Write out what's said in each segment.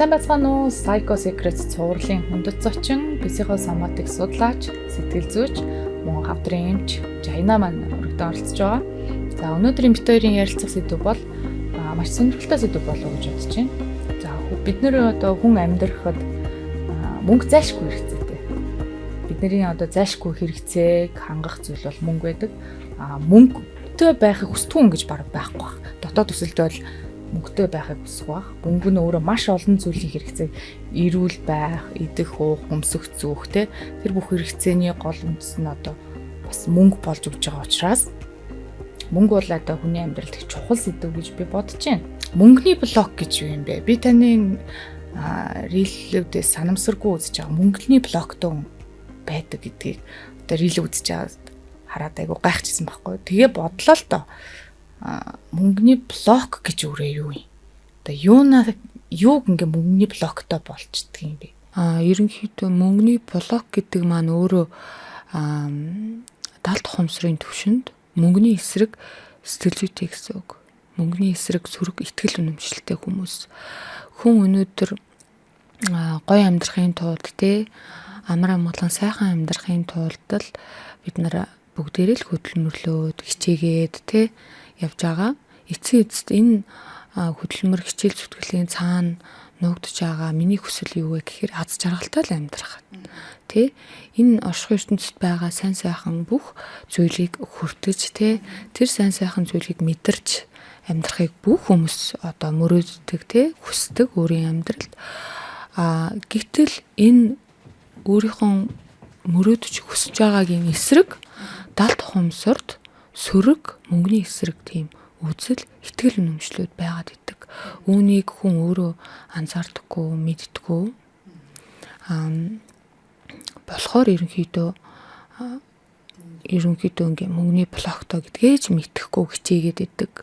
Сайн байцгаана уу? Psycho Secrets цувралын хүндэт зочин, психосоматик судлаач, сэтгэл зүйч, мөн хавдрын эмч Жайна маань өргөдөн оролцож байгаа. За, өнөөдрийн бит хоёрын ярилцах сэдэв бол маш сонирхолтой сэдэв болов гэж бодож байна. За, бид нэр одоо хүн амьдрахад мөнгө зайлшгүй хэрэгцээтэй. Бидний одоо зайлшгүй хэрэгцээг хангах зүйл бол мөнгө байдаг. Мөнгөтэй байхыг хүсдэг хүн гэж бараг байхгүй байх. Дотоод өсөлтөө бол мөнгөтэй байхыг хүсэх байх. Мөнгө нь өөрөө маш олон зүйлийн хэрэгцээг эрүүл байх, идэх, уух, өмсөх, зүүх те тэр бүх хэрэгцээний гол үндэс нь одоо бас мөнгө болж өгч байгаа учраас мөнгө бол одоо хүний амьдралд их чухал сэдэв гэж би бодож байна. Мөнгөний блок гэж юу юм бэ? Би таны reel үүдээс санамсаргүй үзэж байгаа мөнгөний блоктой байдаг гэдгийг одоо reel үзэж байгаа хараад айгу гайхчихсан байхгүй. Тэгээ бодлоо л доо, мөнгөний блок гэж өөрөө юу юм? Одоо юунаа юуг ингээ мөнгөний блоктой болчдөг юм бэ? Ерөнхийдөө мөнгөний блок гэдэг маань өөрөө далд ухамсарын төвшөнд мөнгөний эсрэг сэтгэл зүйтэй гэсэн үг. Мөнгөний эсрэг сөрөг итгэл үнэмшилтэй хүмүүс. Хүн өнөөдөр гоё амьдрахын тулд, те, амар амгалан сайхан амьдрахын тулд л бид нар бүгдээрээ л хөдөлмөрлөөд, хичээгээд, те, явж байгаа. Эцсийн эцэст энэ хөдөлмөр, хичээл зүтгэлийн цаана нуугдж байгаа миний хүсэл юу вэ гэхээр аз жаргалтай л амьдрах. Тэ? Энэ оршихуй ертөнцид байгаа сайн сайхан бүх зүйлийг хүртэж, тэ, тэр сайн сайхан зүйлийг мэдэрч амьдрахыг бүх хүмүүс одоо мөрөөддөг, тэ, хүсдэг өөрийн амьдралд. Гэтэл энэ өөрийнхөө мөрөөдөж хүсэж байгаагийн эсрэг далд ухамсарт сөрөг мөнгөний эсрэг тийм үзэл, итгэл үнэмшлүүд байгаад идэг. Үүнийг хүн өөрөө анзаардаггүй, мэддэггүй. Болохоор ерөнхийдөө ингээ мөнгөний блоктой гэдгээ ч мэдэхгүй хичээгээд идэг,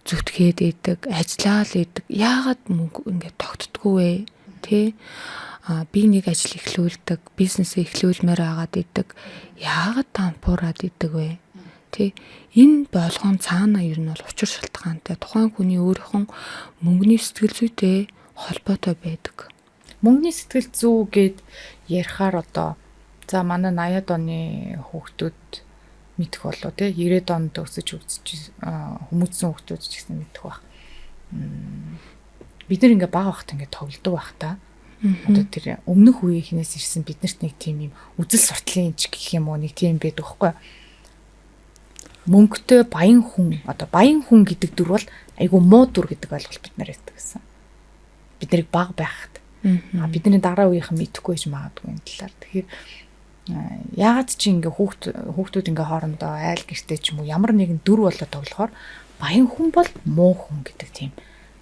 зүтгээд идэг, ажиллаад идэг. Яагаад мөнгө ингээ тогтдоггүй вэ? Тэ? Би нэг ажил эхлүүлдэг, бизнесээ эхлүүлмээр байгаад идэг. Яагаад дампуураад идэг вэ? Тэ? Энэ болгон цаана ер нь бол учир шалтгаантай, тухайн хүний өөрийнхөө мөнгөний сэтгэл зүйтэй холбоотой байдаг. Мөнгөний сэтгэл зүй гэд ярихаар одоо за манай 80-ад оны хүүхдүүд мэдэх болоо, те, 90-ад онд өсөж үзэж хүмүүжсэн хүүхдүүд ч гэсэн мэдэх байх. Бид нар ингээ бага байхад ингээ тоглодог байх та. Одоо тэр өмнөх үеийнхнээс ирсэн биднэрт нэг тийм юм үзэл суртлын ч гэх юм уу, нэг тийм байдаг байхгүй юу? Мөнгөтэй баян хүн, одоо баян хүн гэдэг дүр бол айгүй муу дүр гэдэг ойлголт бид нар ярьдаг гэсэн. Бид нарыг бага байхад. Бидний дараа үеийнхэн мэдэхгүй байж магадгүй энэ талаар. Тэгэхээр яагаад чи ингээ хүүхдүүд ингээ хоорондоо айл гэртээ ч юм уу ямар нэгэн дүр болоо тоглохоор баян хүн бол муу хүн гэдэг тийм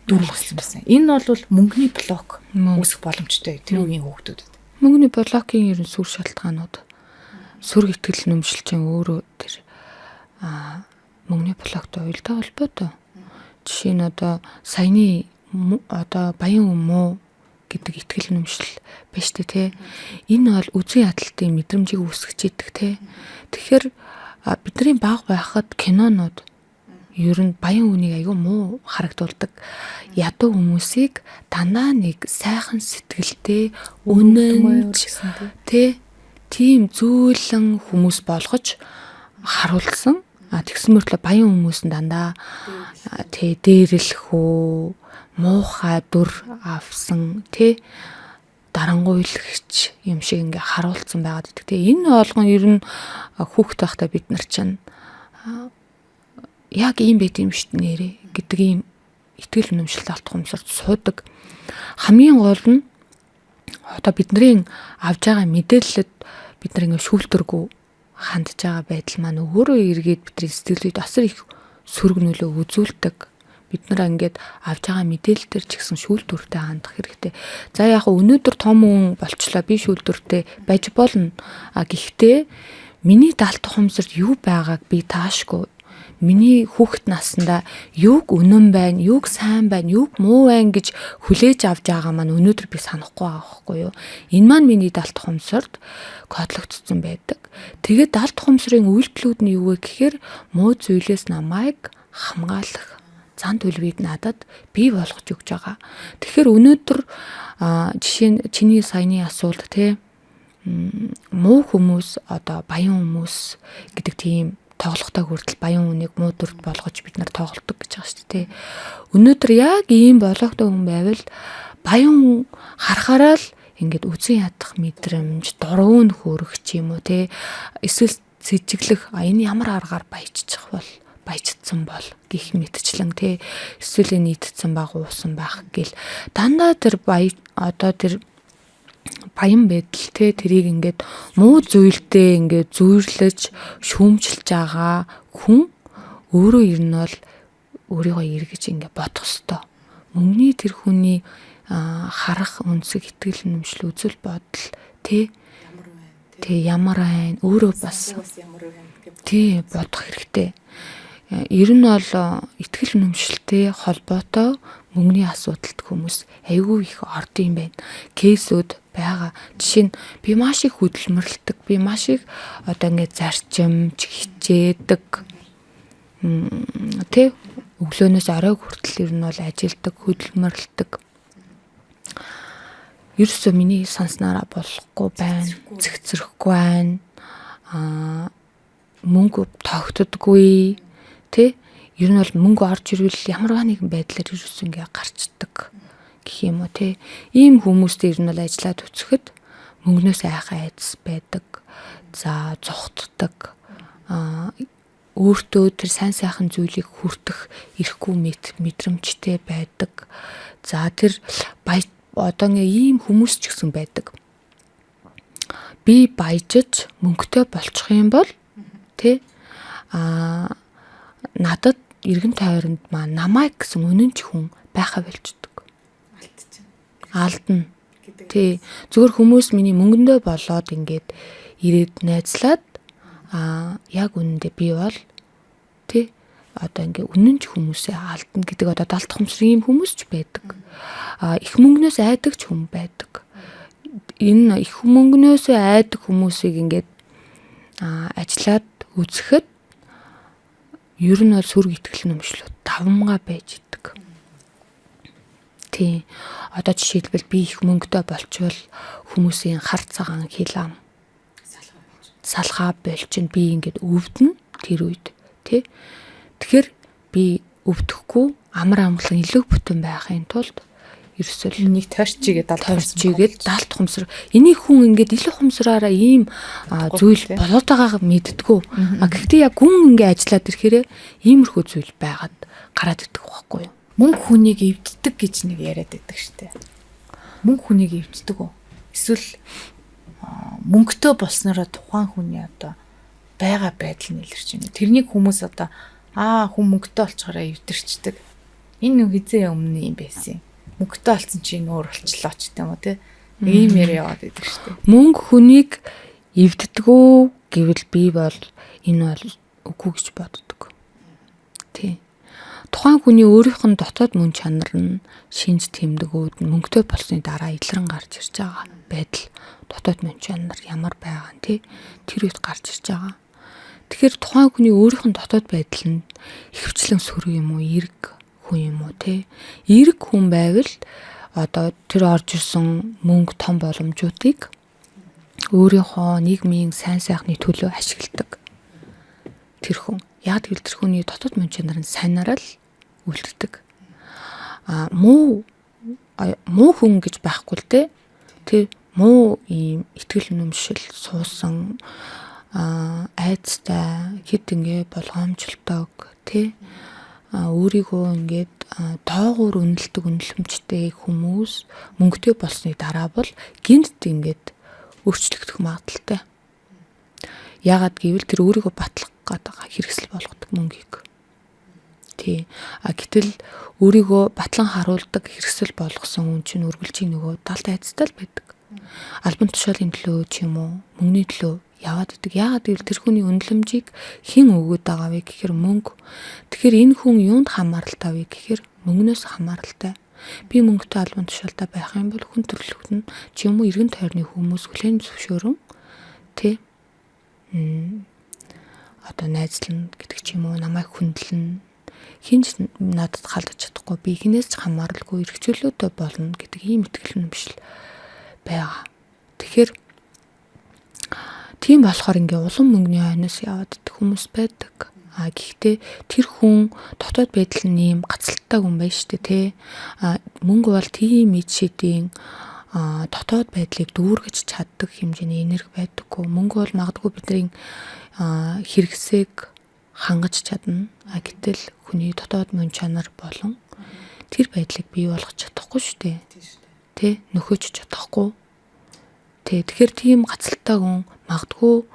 дүр болсон байсан. Энэ бол мөнгөний блок үүсэх боломжтой тэр үеийн хүүхдүүдэд. Мөнгөний блокийн ер нь сүр шалтгаанууд, сөрөг итгэл үнэмшил чинь өөрөө тэр мөнгөний блоктой уялдаа холбоотой. Жишээ нь одоо саяны одоо баян хүн муу гэдэг итгэл үнэмшил байна штэ, тий. Энэ бол үзэн ядалтын мэдрэмжийг үүсгэж идэг, тий. Тэгэхээр бидний бага байхад кинонууд ер нь баян хүнийг айгүй муу харагдуулдаг. Ядуу хүмүүсийг дандаа нэг сайхан сэтгэлтэй, үнэн, тий, тийм зөөлөн хүмүүс болгож харуулсан. Тэгсэн мөртлөө баян хүмүүс нь дандаа, тий, дээрлэх үү, муухай дүр авсан, тий, дарангуйлагч юм шиг ингээ харуулсан байгаад идэх. Тэгээ энэ болгон ер нь хүүхэд байхдаа бид нар чинь яг ийм байт юм шүү дээ нэрээ гэдэг ийм итгэл үнэмшилтэй алт ухамсарт суудаг. Хамгийн гол нь одоо бидний авж байгаа мэдээлэлд бид нар ингээ шүүлтэргүй хандж байгаа байдал маань өөрөө эргээд бидний сэтгэл зүйд асар их сөрөг нөлөө үзүүлдэг. Бид нар ингээд авж байгаа мэдээлэл дээр ч гэсэн шүүлтүүртэй хандах хэрэгтэй. За, яг өнөөдөр том хүн болчлоо, би шүүлтүүртэй байж болно. Гэхдээ миний далд ухамсарт юу байгааг би таашгүй, миний хүүхэд наснда юуг үнэн байна, юуг сайн байна, юуг муу байна гэж хүлээж авч байгаа маань өнөөдөр би санахгүй байгаа байхгүй юу? Энэ маань миний далд ухамсарт кодлогдсон байдаг. Тэгээд далд ухамсарын үйлдэлүүд нь юу вэ гэхээр муу зүйлээс намайг хамгаалах, Зан төлөвийг надад бий болгож өгч байгаа. Тэгэхээр өнөөдөр жишээ нь чиний саяны асуулт те, муу хүмүүс одоо баян хүмүүс гэдэг тийм тоглохтой хүртэл баян хүнийг муу дүрд болгож бид нар тоглодог гэж байгаа шүү дээ. Өнөөдөр яг ийм болгохтой хүн байвал баян хүн харахаараа л ингээд үзэн ядах мэдрэмж, дургуун хөөрөх ч юм уу те, эсвэл сэжиглэх, энэ ямар аргаар баяжчих бол баяжцсан бол гих мэтчлэн те, эсвэл энэ идсэн баг уусан байх гэл дандаа тэр баяа одоо тэр баян байдал те, тэрийг ингээд муу зүйлдээ ингээд зүйрлэж шүүмжилж байгаа хүн өөрөө ер нь бол өөрийгөө эргэж ингээд бодох ёстой. Мөнгөний тэр хүний харах өнцөг, итгэл үнэмшил, үзэл бодол те, тэ ямар байна өөрөө бас тий бодох хэрэгтэй. Ер нь бол итгэл үнэмшилтэй холбоотой мөнгөний асуудалд хүмүүс айгүй их орд юм байна. Кейсүүд байгаа. Жишээ нь би маш их хөдөлмөрлөдөг. Би маш их одоо ингээд зарчимж хичээдэг. Тэ өглөөнөөс оройг хүртэл ер нь бол ажилдаг, хөдөлмөрлөдөг. Ерөөсөө миний санснараа болохгүй байна, цэгцрэхгүй байна. Мөнгө тогтдоггүй тэ, ер нь бол мөнгө орж ирвэл ямар нэгэн байдлаар ерөөсөө ингээ гарчдаг гэх юм уу те. Ийм хүмүүстэй ер нь бол ажиллаад үзэхэд мөнгнөөс айхаа айдас байдаг. За зугтдаг. Өөртөө тэр сайн сайхан зүйлийг хүртэх эрхгүй мэдрэмжтэй байдаг. За тэр одоо ингээ ийм хүмүүс ч гэсэн байдаг. Би баяжиж мөнгөтэй болчих юм бол тэ надад эргэн тойронд маа намайг гэсэн үнэн ч хүн байхаа болждөг. Алдна. Тий. Зүгээр хүмүүс миний мөнгөндөө болоод ингээд ирээд найзлаад яг үнэндээ би бол тий одоо ингээ үнэн ч хүмүүсээ алдна гэдэг одоо далд хумсрын юм хүмүүс ч байдаг. Их мөнгнөөс айдаг ч хүн байдаг. Энэ их мөнгнөөс айдаг хүмүүсийг ингээд ажиллаад үзэхэд ер нь бол сөрөг итгэл үнэмшлүүд давмгаа байж идэг. Тий. Одоо жишээлбэл би их мөнгөтэй болчвол хүмүүсийн хар цагаан хил ам салхаа болчин би ингээд өвдөнө тэр үед тий. Тэгэхээр би өвдөхгүй амар амгалан илүү бүтэн байхын тулд ерөөсөө нэг тойрчигээд далд хумсар. Энийг хүн ингээд илүү хумсраараа ийм зүйл болоод байгааг мэддэггүй. А гэхдээ яг гүн ингээ ажиллаад ирэхээрээ иймэрхүү зүйл байгаад гараад идэх байхгүй юу? Мөнгө хүнийг эвддэг гэж нэг яриад байдаг штэ. Мөнгө хүнийг эвддэг үү? Эсвэл мөнгөтэй болсноороо тухайн хүний одоо байгаа байдал нь илэрч байна. Тэрнийг хүмүүс одоо хүн мөнгөтэй болчоороо эвдэрчдэг. Энэ хизээ өмнө юм байсан. Мөнгөтэй болсон чи энэ өөр болчлоо ч гэдэм үү те. Ийм яриа яваад идэг штэ. Мөнгө хүнийг эвддэгүү гэвэл би бол энэ бол үгүй гэж боддог. Тий. Тухайн хүний өөрийнх нь дотоод мөн чанар нь шинж тэмдгүүд нь мөнгөтэй болсны дараа илрэн гарч ирж байгаа байдал, дотоод мөн чанар ямар байгаа нь тий тэр үед гарч ирж байгаа. Тэгэхээр тухайн хүний өөрийнх нь дотоод байдал нь ихэвчлэн сөрөг юм уу, эерэг хүн юм уу тий. Эерэг хүн байвал одоо тэр орж ирсэн мөнгө том боломжуудыг өөрийнхөө нийгмийн сайн сайхны төлөө ашигладаг. Тэр хүн яг гэвэл тэр хүний дотоод мөн чанар нь сайнараа л үлддэг. Муу хүн гэж байхгүй л дээ. Тэр муу ийм итгэл үнэмшил суусан айцтай хэд ингээ болгоомжлдог тий өөрийгөө ингээд доогуур үнэлдэг үнэлэмжтэй хүмүүс мөнгөтэй болсны дараа бол гинт ингээд өөрчлөгдөх магадлалтай. Яагаад гэвэл тэр өөрийгөө батлах гээд байгаа хэрэгсэл болгодог мөнгийг. Тий. А гэтэл өөрийгөө батлан харуулдаг хэрэгсэл болгосон хүн чинь үргэлжийн нөгөө далд айцтай л байдаг. Албан тушаалын төлөө ч юм уу, мөнгөний төлөө яваад идэг. Яагаад гэвэл тэр хүний үнэлэмжийг хэн өгөөд байгаа вэ гэхээр мөнгө. Тэгэхээр энэ хүн юунд хамааралтай вэ гэхээр мөнгнөөс хамааралтай. Би мөнгөтэй албан тушаалтай байх юм бол хүн төрөлхтөн нь ч юм уу эргэн тойрны хүмүүс хүлээн зөвшөөрөн тий одоо найзлна гэдэг ч юм уу, намайг хүндлэн. Хинч надад халдаж чадахгүй, би хинээс ч хамааралгүй эрх чөлөөтэй болно гэдэг ийм итгэл үнэмшил байгаа. Тэгэхээр тийм болохоор ингээ улам мөнгөний хойноос яваад идэх хүмүүс байдаг. А гэхдээ тэр хүн дотоод байдал нь ийм гацалтай хүн байж штэ тий. А мөнгө бол тийм ид шидийн дотоод байдлыг дүүргэж чаддаг хэмжээний энерги байдаггүй. Мөнгө бол магадгүй бидний хэрэгсээг хангаж чадна. А гэтэл хүний дотоод мөн чанар болон тэр байдлыг бий болгож чадахгүй шүү дээ. Тэ, нөхөж чадахгүй. Тэ, тэгэхээр тийм гацалтай хүн магадгүй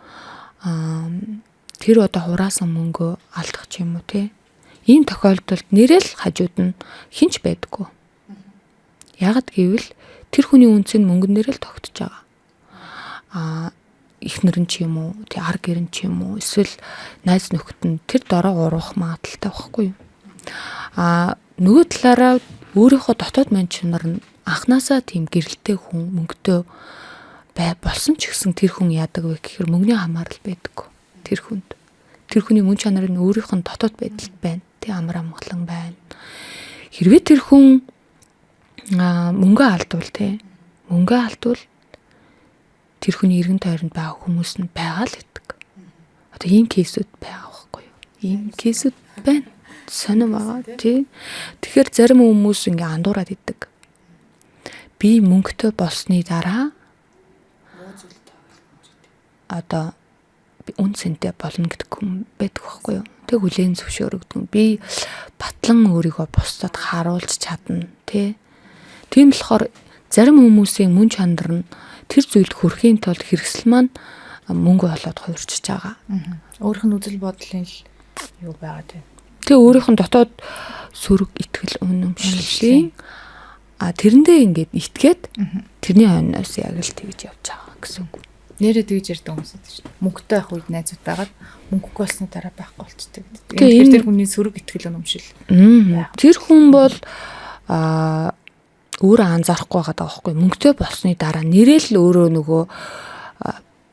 тэр одоо хураасан мөнгөө алдах ч юм уу тэ. Ийм тохиолдолд нэрэл хажууд нь хинч байдаггүй. Ягд гэвэл тэр хүний үнц нь мөнгөн дээр л тогтож байгаа. А эхнэр нь ч юм уу, тий, ар гэр нь ч юм уу, эсвэл найз нөхөд нь тэр дороо урах магадлалтай байхгүй юу? А нөгөө талаараа өөрийнхөө дотоод мань чанар нь анханасаа тийм гэрэлтэй хүн мөнгөтэй бай болсон ч гэсэн тэр хүн яадаг вэ гэхээр мөнгөний хамаарал байдаггүй тэр хүнд. Тэр хүний мөн чанар нь өөрийнх нь дотоод байдалд байна. Тэ, амар амгалан байна. Хэрвээ тэр хүн мөнгө алдвал, тэ, мөнгө алдвал тэр хүний эргэн тойронд байгаа хүмүүс нь байгаа л гэдэг. Одоо ийм кейсүүд байгаа байхгүй юу? Ийм кейсүүд байна. Сонирн байгаа, тий. Тэгэхээр зарим хүмүүс ингээ андуураад идэг. Би мөнгөтэй болсны дараа одоо би үн цэнтэй болно гэдэг хүн байдаг байхгүй юу? Тэг хүлээн зөвшөөрөгдөг. Би батлан өөрийгөө бусдад харуулж чадна, тий. Тийм болохоор зарим хүмүүсийн мөн чанар нь тэр зүйлд хүрэхийн тулд хэрэгсэл маань мөнгө болоод хувирчиж байгаа. Өөрийнх нь үзэл бодлын л юу байгаа тийм. Тэг, өөрийнх нь дотоод сөрөг итгэл үнэмшлийн тэрэндээ ингээд итгээд тэрний хойноос яг л тэгж явж байгаа гэсэн үг. Нэрээ тэгж ярьдаг хүмүүс байдаг шүү дээ. Мөнгөтэй байх үед найзууд байгаад мөнгөгүй болсны дараа байхгүй болчдөг гэдэг. Тэгэхээр тэр хүний сөрөг итгэл үнэмшил. Тэр хүн бол өөрөө анзаарахгүй байгаа байхгүй. Мөнгөтэй болсны дараа нэрэл өөрөө нөгөө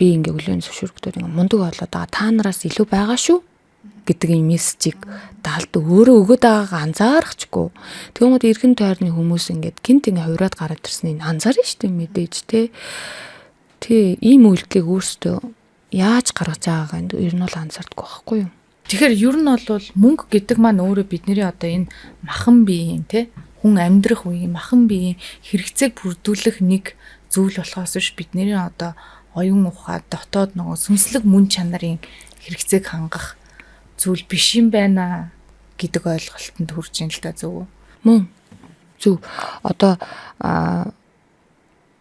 би ингээ хүлээн зөвшөөрөгдөд ингээ мундаг болоод байгаа, та нараас илүү байгаа шүү гэдэг юм мессежийг даалд өөрөө өгöd байгаагаа анзаарахчгүй. Тэгмүүд эргэн тойрны хүмүүс ингээд гинт ингээ хувираад гараад ирснийг анзаарна шүү дээ мэдээж те. Тий, ийм үйлдэлийг өөрсдөө яаж гаргаж байгаагаа ер нь бол анзаардаггүй байхгүй юу? Тэгэхээр ер нь бол мөнгө гэдэг маань өөрөө бидний одоо энэ махан биеийн те, хүн амьдрах үеийн махан биеийн хэрэгцээг бүрдүүлэх нэг зүйл болохоос биш бидний одоо оюун ухаан, дотоод нөгөө сүнслэг мөн чанарын хэрэгцээг хангах зүйл биш юм байна гэдэг ойлголтод хүрч ин л та, зөв үү? Мөн. Зөв. Одоо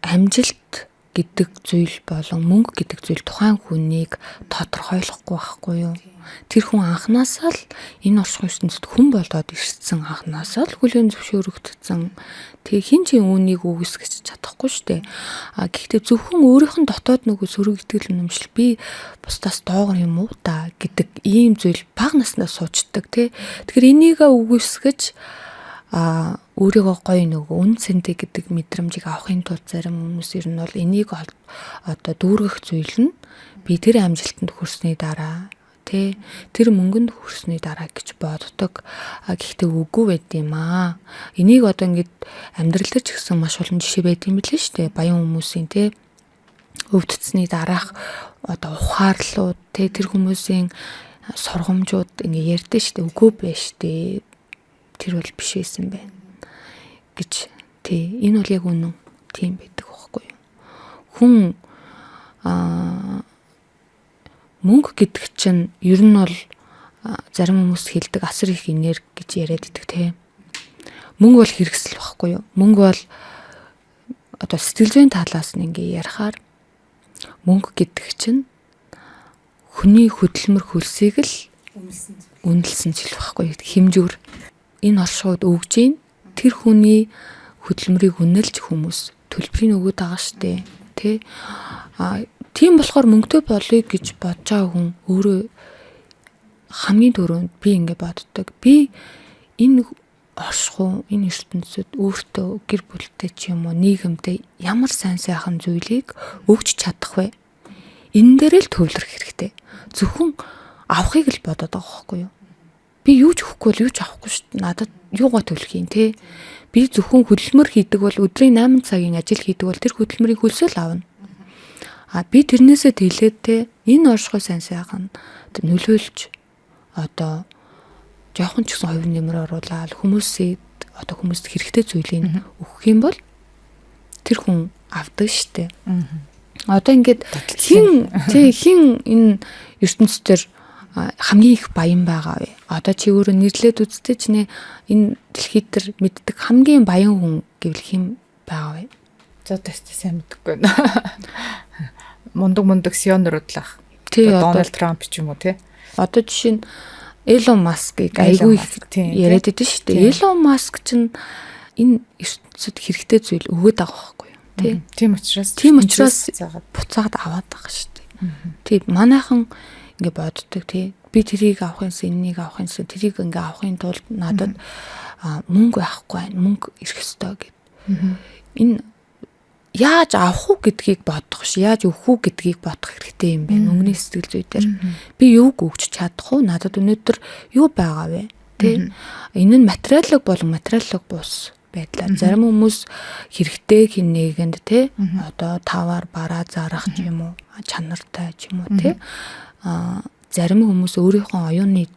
амжилт гэдэг зүйл болон мөнгө гэдэг зүйл тухайн хүнийг тодорхойлохгүй байхгүй юу? Тэр хүн анханасаа л энэ оршихуй ертөнцид хүн болоод ирсэн, анханасаа л хүлээн зөвшөөрөгдсөн. Тэгээ хэн ч үүнийг үгүйсгэж чадахгүй шүү дээ. А гэхдээ зөвхөн өөрийнх нь дотоод нөгөө сөрөг итгэл үнэмшил, би бусдаас доогор юм уу та гэдэг ийм зүйл бага наснаас суучдаг тий. Тэгэхээр энийг үгүйсгэж өөрийгөө гоё нөгөө үн цэнтэй гэдэг мэдрэмжийг авахын тулд зарим хүмүүс ер нь бол энийг одоо дүүргэх зүйл нь би тэр амжилтанд хүрсний дараа тэ, тэр мөнгөнд хүрсний дараа гэж боддог. А гэхдээ үгүй байд юм аа. Энийг одоо ингээд амьдрал дээр ч гэсэн маш олон жишээ байд юм билээ шүү дээ. Баян хүмүүсийн тэ, өвдөлтсний дараах одоо ухаарлууд тэ, тэр хүмүүсийн сургамжууд ингээ ярьдэн шүү дээ. Үгүй байж шүү дээ. Тэр бол биш байсан байна гэж тий, энэ бол яг үнэн тийм байдаг байхгүй юу. Хүн мөнгө гэдэг чинь ер нь бол зарим хүмүүс хэлдэг асар их энерги гэж яриад идэх тий. Мөнгө бол хэрэгсэл байхгүй юу. Мөнгө бол одоо сэтгэл зүйн талаас нь ингээ ярихаар мөнгө гэдэг чинь хүний хөдөлмөр хөлсийг л үнэлсэн зүйл байхгүй юу. Хэмжүүр энэ оршихуйд өгж гин тэр хүний хөдөлмөрийг үнэлж хүмүүс төлбөрийг өгöd байгаа штэ тий. А тийм болохоор мөнгөтэй болъё гэж бодож байгаа хүн өөрөө хамгийн түрүүнд би ингэ боддог. Би энэ оршихуй, энэ ертөнцид өөртөө, гэр бүлтэй ч юм уу, нийгэмдээ ямар сайн сайхан зүйлийг өгч чадах вэ? Энэ дээр л төвлөрөх хэрэгтэй. Зөвхөн авахыг л бодоод байгаа байхгүй юу? Би юу ч өгөхгүй бол юу ч авахгүй шүү дээ. Надад юугаа төлөх юм те? Би зөвхөн хөдөлмөр хийдэг бол өдрийн 8 цагийн ажил хийдэг бол тэр хөдөлмөрийн хөлсөө л авна. А би тэрнээсээ тэлээд те энэ оршихуй сайн сайхан нөлөөлж одоо жоохон ч гэсэн хувь нэмэр оруулаад хүмүүсийг одоо хүмүүст хэрэгтэй зүйлийг өгөх юм бол тэр хүн авдаг штэ. Одоо ингээд хин тий хин энэ ертөнцийн хамгийн их баян байгаа вэ? Одоо чи өөрөө нэрлээд үзтээ чиний энэ дэлхийд дээр мэддэг хамгийн баян хүн гэвэл хэн байгаа вэ? За тест сайн мэдэхгүй байна. Мундаг сионерууд л ах. Тий, Дональд Трамп ч юм уу тий. Одоо жишээ нь Элон Маскыг айгүй их яриад идэв шүү дээ. Элон Маск чинь энэ ертөнцид хэрэгтэй зүйл өгөөд байгаа байхгүй юу? Тий. Тийм учраас буцаад аваад байгаа шүү дээ. Тий, манайхан ингээ боддог тий. Би тэрийг авах юмсан, энэнийг авах юмсан, тэрийг ингээ авахын тулд надад мөнгө байхгүй байна. Мөнгө ирэх ёстой гэд. Энэ яаж авах уу гэдгийг бодох ш, яаж өгөх үү гэдгийг бодох хэрэгтэй юм байна. Мөнгөний сэтгэл зүй дээр. Би юуг өгч чадах уу? Надад өнөөдөр юу байгаа вэ? Тэ? Энэ нь материаллык болон материаллык бус байдлаар. Зарим хүмүүс хэрэгтэй хин нэгэнд тэ одоо таваар бараа зарах ч юм уу, чанартай ч юм уу тэ. Зарим хүмүүс өөрийнхөө оюуны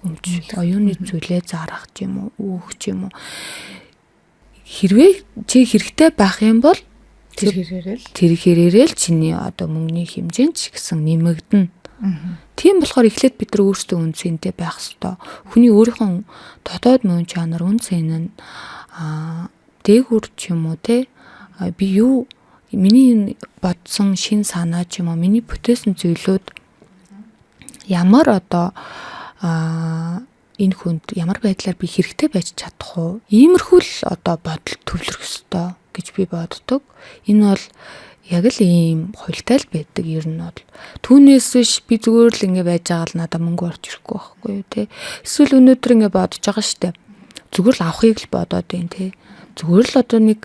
өмч, оюуны зүйлээ зарах ч юм уу, өгөх ч юм уу. Хэрвээ чи хэрэгтэй байх юм бол тэр хэрээрээ л чиний одоо мөнгөний хэмжээнд ч гэсэн нэмэгдэнэ. Тийм болохоор эхлээд бид нар өөрсдөө үн цэнтэй байх ёстой. Хүний өөрийнхөө дотоод мөн чанар, үн цэн нь дээгүр ч юм уу те би юу миний энэ бодсон шин санаа ч юм уу миний бүтээсэн зүйлүүд ямар одоо энэ хүнд ямар байдлаар би хэрэгтэй байж чадах уу? Иймэрхүү л одоо бодол төвлөрөх ёстой гэж би боддог. Энэ бол яг л ийм хуйлтай л байдаг ер нь бол. Түүнээс биш би зүгээр л ингэ байж байгаа л надад мөнгө орж ирэхгүй байхгүй юу те. Эсвэл өнөөдөр ингэ бодож байгаа штэ. Зүгээр л авахыг л бодоод байна те. Зүгээр л одоо нэг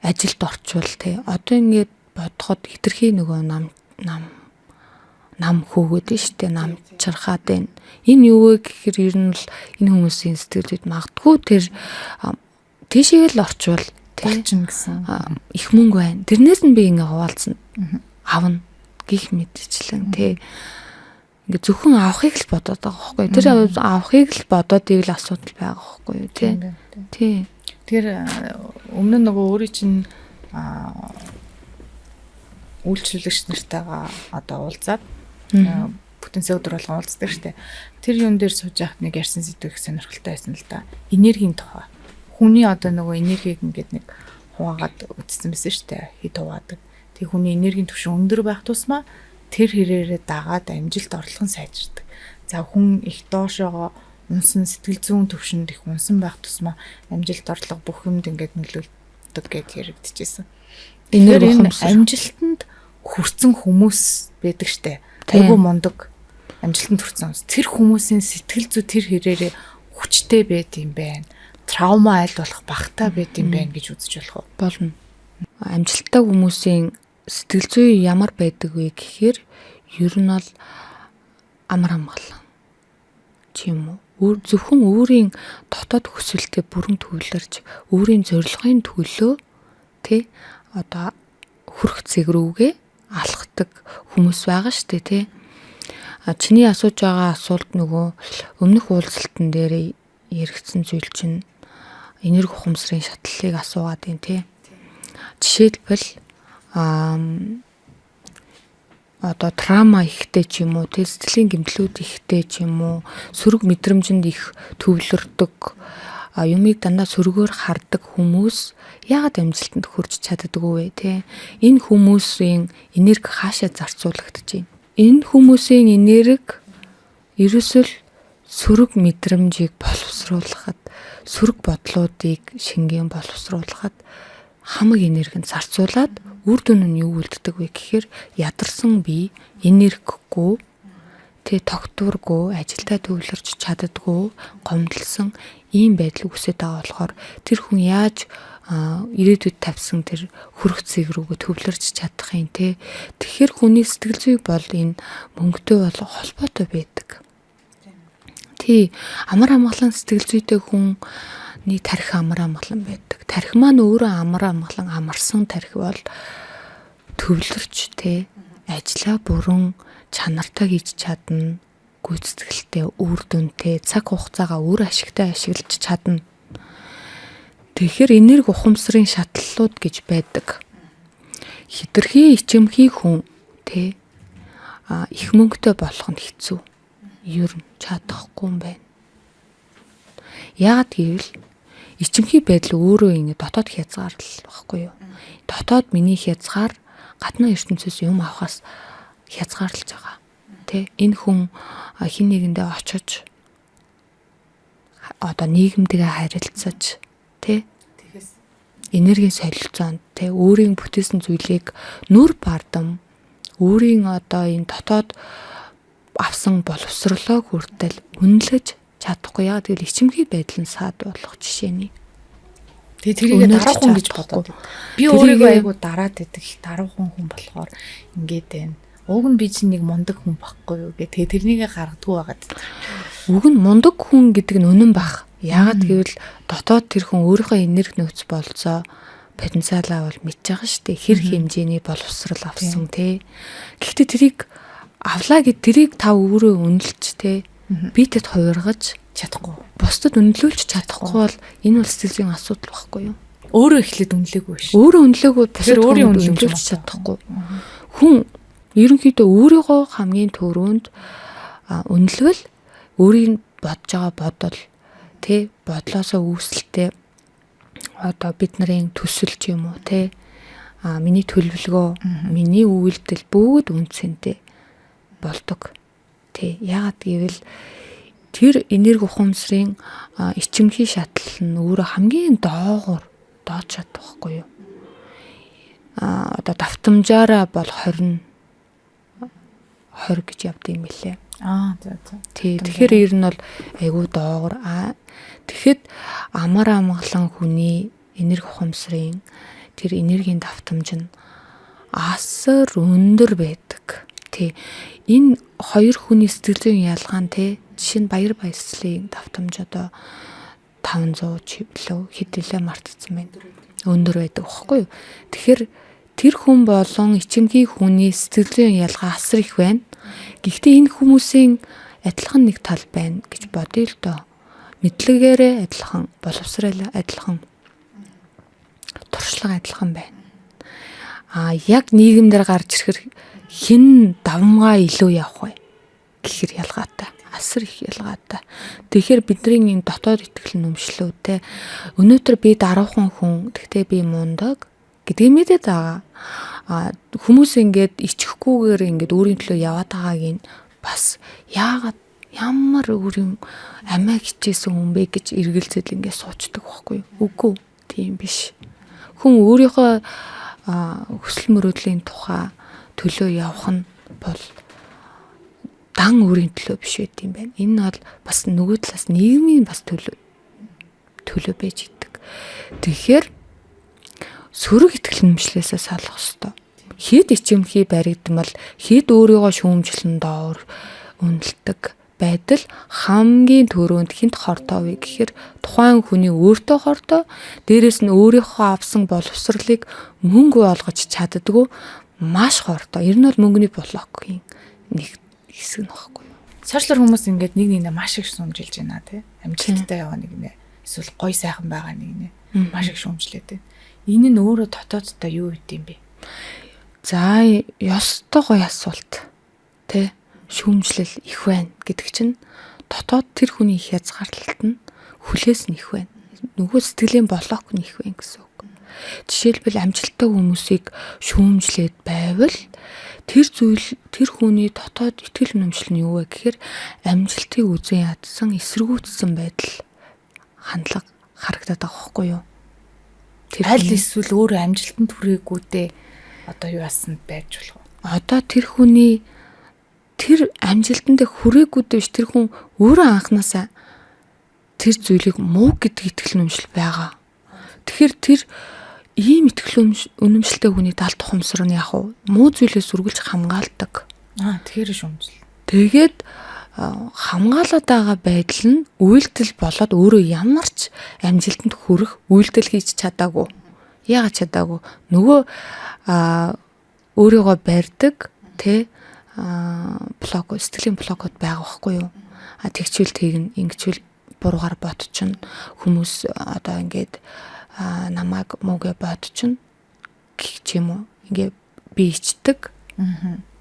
ажилд орчвол те. Одоо ингэ бодоход хитрхи нөгөө нам нам хөөгөөд нь штэ, нам чархаад байна. Энэ юу вэ гэхээр ер нь бол энэ хүмүүсийн сэтгэл зүйд магадгүй тэр тийшээ л орчвол болчихно гэсэн их мөнгө байна. Тэрнээс нь би ингээ хуваалцсан авна гих мэдчлэн тий. Ингээ зөвхөн авахыг л бодоод байгаа байхгүй. Тэр авахыг л бодоод ивэл асуудал байгаа байхгүй юу тий. Тий. Тэгэхээр өмнө нь нөгөө өөрийн чинь үйлчлүүлэгч нартайгаа одоо уулзаад бүтэнсээ өдөр болгон уулздаг штэ. Тэр юун дээр сууж байхад нэг ярьсан сэдв их сонирхолтой байсан л да. Энергийн тухай. Хүний одоо нөгөө энергийг ингээд нэг хуваагаад үзсэн байсан штэ. Хэд хуваадаг. Тэг хүний энергийн түвшин өндөр байх тусмаа тэр хэрээрээ дагаад амжилт орлого нь сайжирдаг. За хүн их доошоогоо унсан сэтгэл зүйн түвшинд их унсан байх тусмаа амжилт орлого бүх юмд ингээд нөлөөлдөг гэд яригдчихсэн. Энерги амжилтанд хүрсэн хүмүүс байдаг штэ. Айгуу мундаг амжилтанд хүрсэн хүмүүс. Тэр хүмүүсийн сэтгэл зүй тэр хэрээрээ хүчтэй байд юм байна. Траума аль болох багтаа байд юм байна гэж үзэж болох уу? Болно. Амжилттай хүмүүсийн сэтгэл зүй ямар байдаг вэ гэхээр ер нь бол амар амгалан ч юм уу. Зөвхөн өөрийн дотоод хүсэлтэд бүрэн төвлөрч, өөрийн зорилгын төлөө тий одоо хүрх зэг рүүгээ алхдаг хүмүүс байгаа штэ тий. А чиний асууж байгаа асуулт нөгөө өмнөх уулзалтан дээр яригдсан зүйл чинь энерги ухамсарын шатлалыг асуугаад байна тий. Жишээлбэл одоо трама ихтэй ч юм уу, тий сэтгэлийн гэмтлүүд ихтэй ч юм уу, сөрөг мэдрэмжинд их төвлөрдөг, юмыг дандаа сөргөөр хардаг хүмүүс яагаад амжилтанд хүрч чаддаггүй вэ те? Энэ хүмүүсийн энерги хаашаа зарцуулагдаж байна? Энэ хүмүүсийн энерги ерөөсөө л сөрөг мэдрэмжийг боловсруулахад, сөрөг бодлуудыг шингэн боловсруулахад хамаг энерги нь зарцуулаад үр дүн нь юу үлддэг вэ гэхээр ядарсан бие, энергигүй, тэ тогтворгүй, ажилдаа төвлөрч чаддаггүй, гомдолсон ийм байдал үүсээд байгаа болохоор тэр хүн яаж ирээдүйд тавьсан тэр хөрөх зэг рүүгээ төвлөрч чадах юм те. Тэгэхээр хүний сэтгэл зүй бол энэ мөнгөтэй бол холбоотой байдаг. Тий. Амар амгалан сэтгэл зүйтэй хүний тархи амар амгалан байдаг. Тархи маань өөрөө амар амгалан амарсан тархи бол төвлөрч те ажлаа бүрэн чанартай хийж чадна, гүйцэтгэлтэй, үр дүнтэй, цаг хугацаагаа үр ашигтай ашиглаж чадна. Тэгэхээр энерги ухамсарын шатлалууд гэж байдаг. Хитрхи ичимхий хүн те их мөнгөтэй болох нь хэцүү. Ер нь чадахгүй юм байна. Яагаад гэвэл ичимхий байдал өөрөө ингэ дотоод хязгаарлал багхгүй юу? Дотоод миний хязгаар гадны ертөнцөөс юм авахаас хязгаарлаж байгаа. Тэ энэ хүн хин нэгэндээ очиж одоо нийгэмтэйгээ харилцаж тэ энергийн солилцоонд тэ өөрийн бүтээсэн зүйлийг нүр бардам өөрийн одоо энэ дотоод авсан боловсрлоо хүртэл үнэлж чадахгүй. Яг тэгэл ичимхий байдал нь саад болох жишээний. Тэгээ тэрийг даруухан гэж бодоод. Би өөрийгөө айгу дараад байдаг их даруухан хүн болохоор ингээд байна. Уг нь би чинь нэг мундаг хүн багхгүй юу гэх. Тэгээ тэрнийгээ гаргадгүй байгаад. Уг нь мундаг хүн гэдэг нь үнэн бах. Яагаад гэвэл дотоод тэр хүн өөрийнхөө энерги нөөц болцоо потенциалаа бол мэдж байгаа шүү дээ. Хэр хэмжээний боловсрал авсан тий. Гэхдээ тэрийг авлаа гэд тэрийг та өөрөө үнэлж тий. Битэд хувиргаж чадахгүй. Бусдад үнэлүүлж чадахгүй бол энэ бол сэтгэл зүйн асуудал байхгүй юу? Өөрөө эхлээд үнэлээгүй ш. Өөрөө үнэлээгүй бусдад өөрийн үнэлүүлж чадахгүй. Хүн ерөнхийдөө өөрийгөө хамгийн түрүүнд үнэлвэл өөрийг бодож байгаа бодол тий бодлоосоо үүсэлтэй одоо бид нарын төсөл ч юм уу тий миний төлөвлөгөө, миний үйлдэл бүгд үнцэнтэй болдог. Тий яагаад гэвэл тэр энерги ухамсарын ичимхий шатлал нь өөрөө хамгийн доогуур доод шат байхгүй юу? Одоо давтамжаараа бол 20 20 гэж явд юм билээ. За за. Тий, тэгэхээр ер нь бол айгүй доогуур. Тэгэхэд амар амгалан хүний энерги ухамсарын тэр энергийн давтамж нь асар өндөр байдаг. Тий. Энэ хоёр хүний сэтгэл зүйн ялгаа нь тий жишээ нь баяр баясгалын давтамж одоо 500 ч билүү хэдэлээ мартцсан байна. Өндөр байдаг байхгүй юу? Тэгэхээр тэр хүн болон ичимхий хүний сэтгэл зүйн ялгаа асар их байна. Гэхдээ энэ хүмүүсийн адилхан нэг тал байна гэж бодъё л доо. Мэдлэгээрээ адилхан, боловсрол адилхан, туршлага адилхан байна. Яг нийгэмдэр гарч ирэхэр хэн давмгаа илүү явах вэ гэхэр ялгаатай. Асар их ялгаатай. Тэгэхээр бидний энэ дотоод итгэл үнэмшлүүтэй өнөөдөр би даруухан хүн, тэгтээ би мундаг гэдгийг мэдээд байгаа. Хүмүүс ингээд ичихгүйгээр ингээд өөрийн төлөө яваад байгааг нь бас яагаад ямар өөрийн амиа хичээсэн хүн бэ гэж эргэлзэл ингээд суучдаг байхгүй юу? Үгүй, тийм биш. Хүн өөрийнхөө хүсэл мөрөөдлийн тухай төлөө явах нь бол дан өөрийн төлөө биш байт юм байна. Энэ нь бол бас нөгөө талаас нийгмийн бас төлөө байж идэг. Тэгэхээр сөрөг итгэл үнэмшлээсээ салах ёстой. Хэд ичимхий баригдмал, хэд өөрийгөө шүүмжлэн доор үнэлдэг байдал хамгийн түрүүнд хинт хортой вэ гэхээр тухайн хүний өөртөө хортой, дээрэс нь өөрийнхөө авсан боловсролыг мөнгө болгож чаддгүй маш хортой. Ер нь бол мөнгөний блокийн нэг хэсэг нь багхгүй юу. Сошиалор хүмүүс ингээд нэг нэгнээ маш их шүүмжилж байна тий. Амжилттай яваа нэг нэ. Эсвэл гой сайхан байгаа нэг нэ. Маш их шүүмжлээд байна. Энэ нь өөрөө дотооддоо юу гэдэм бэ? За, ёстой гоё асуулт. Тэ? Шүүмжлэл их байна гэдэг чинь дотоод тэр хүний их хязгаарлалт нь хүлээс нь их байна. Нөгөө сэтгэлийн блок нь их байна гэсэн үг. Жишээлбэл амжилттай хүмүүсийг шүүмжлээд байвал тэр зүйл тэр хүний дотоод итгэл үнэмшил нь юу вэ гэхээр амжилтыг үзэн ядсан, эсэргүүцсэн байдал хандлага харагдаад байгаа байхгүй юу? Тэр аль эсвэл өөрөө амжилтанд хүрээгүүдээ одоо юу яасан байж болох вэ? Одоо тэр хүний тэр амжилтанд хүрээгүүдээ биш, тэр хүн өөрөө анханасаа тэр зүйлийг муу гэдэг итгэл үнэмшил байгаа. Тэгэхээр тэр ийм итгэл үнэмшилтэй хүний далд ухамсар нь яг уу муу зүйлээс үргэлж хамгаалдаг. Тэгэхээр шүүмжил. Тэгээд хамгаалаад байгаа байдал нь үйлдэл болоод өөрөө ямар ч амжилтанд хүрэх үйлдэл хийж чадаагүй. Яагаад чадаагүй? Нөгөө өөрийгөө барьдаг тэ блок, сэтгэлийн блокод байгаа байхгүй юу? А тэгчвэл тэгнэ, ингэчвэл буруугаар ботчихно. Хүмүүс одоо ингээд намайг муугээ бодчихно гэх ч юм уу. Ингээ би ичдэг.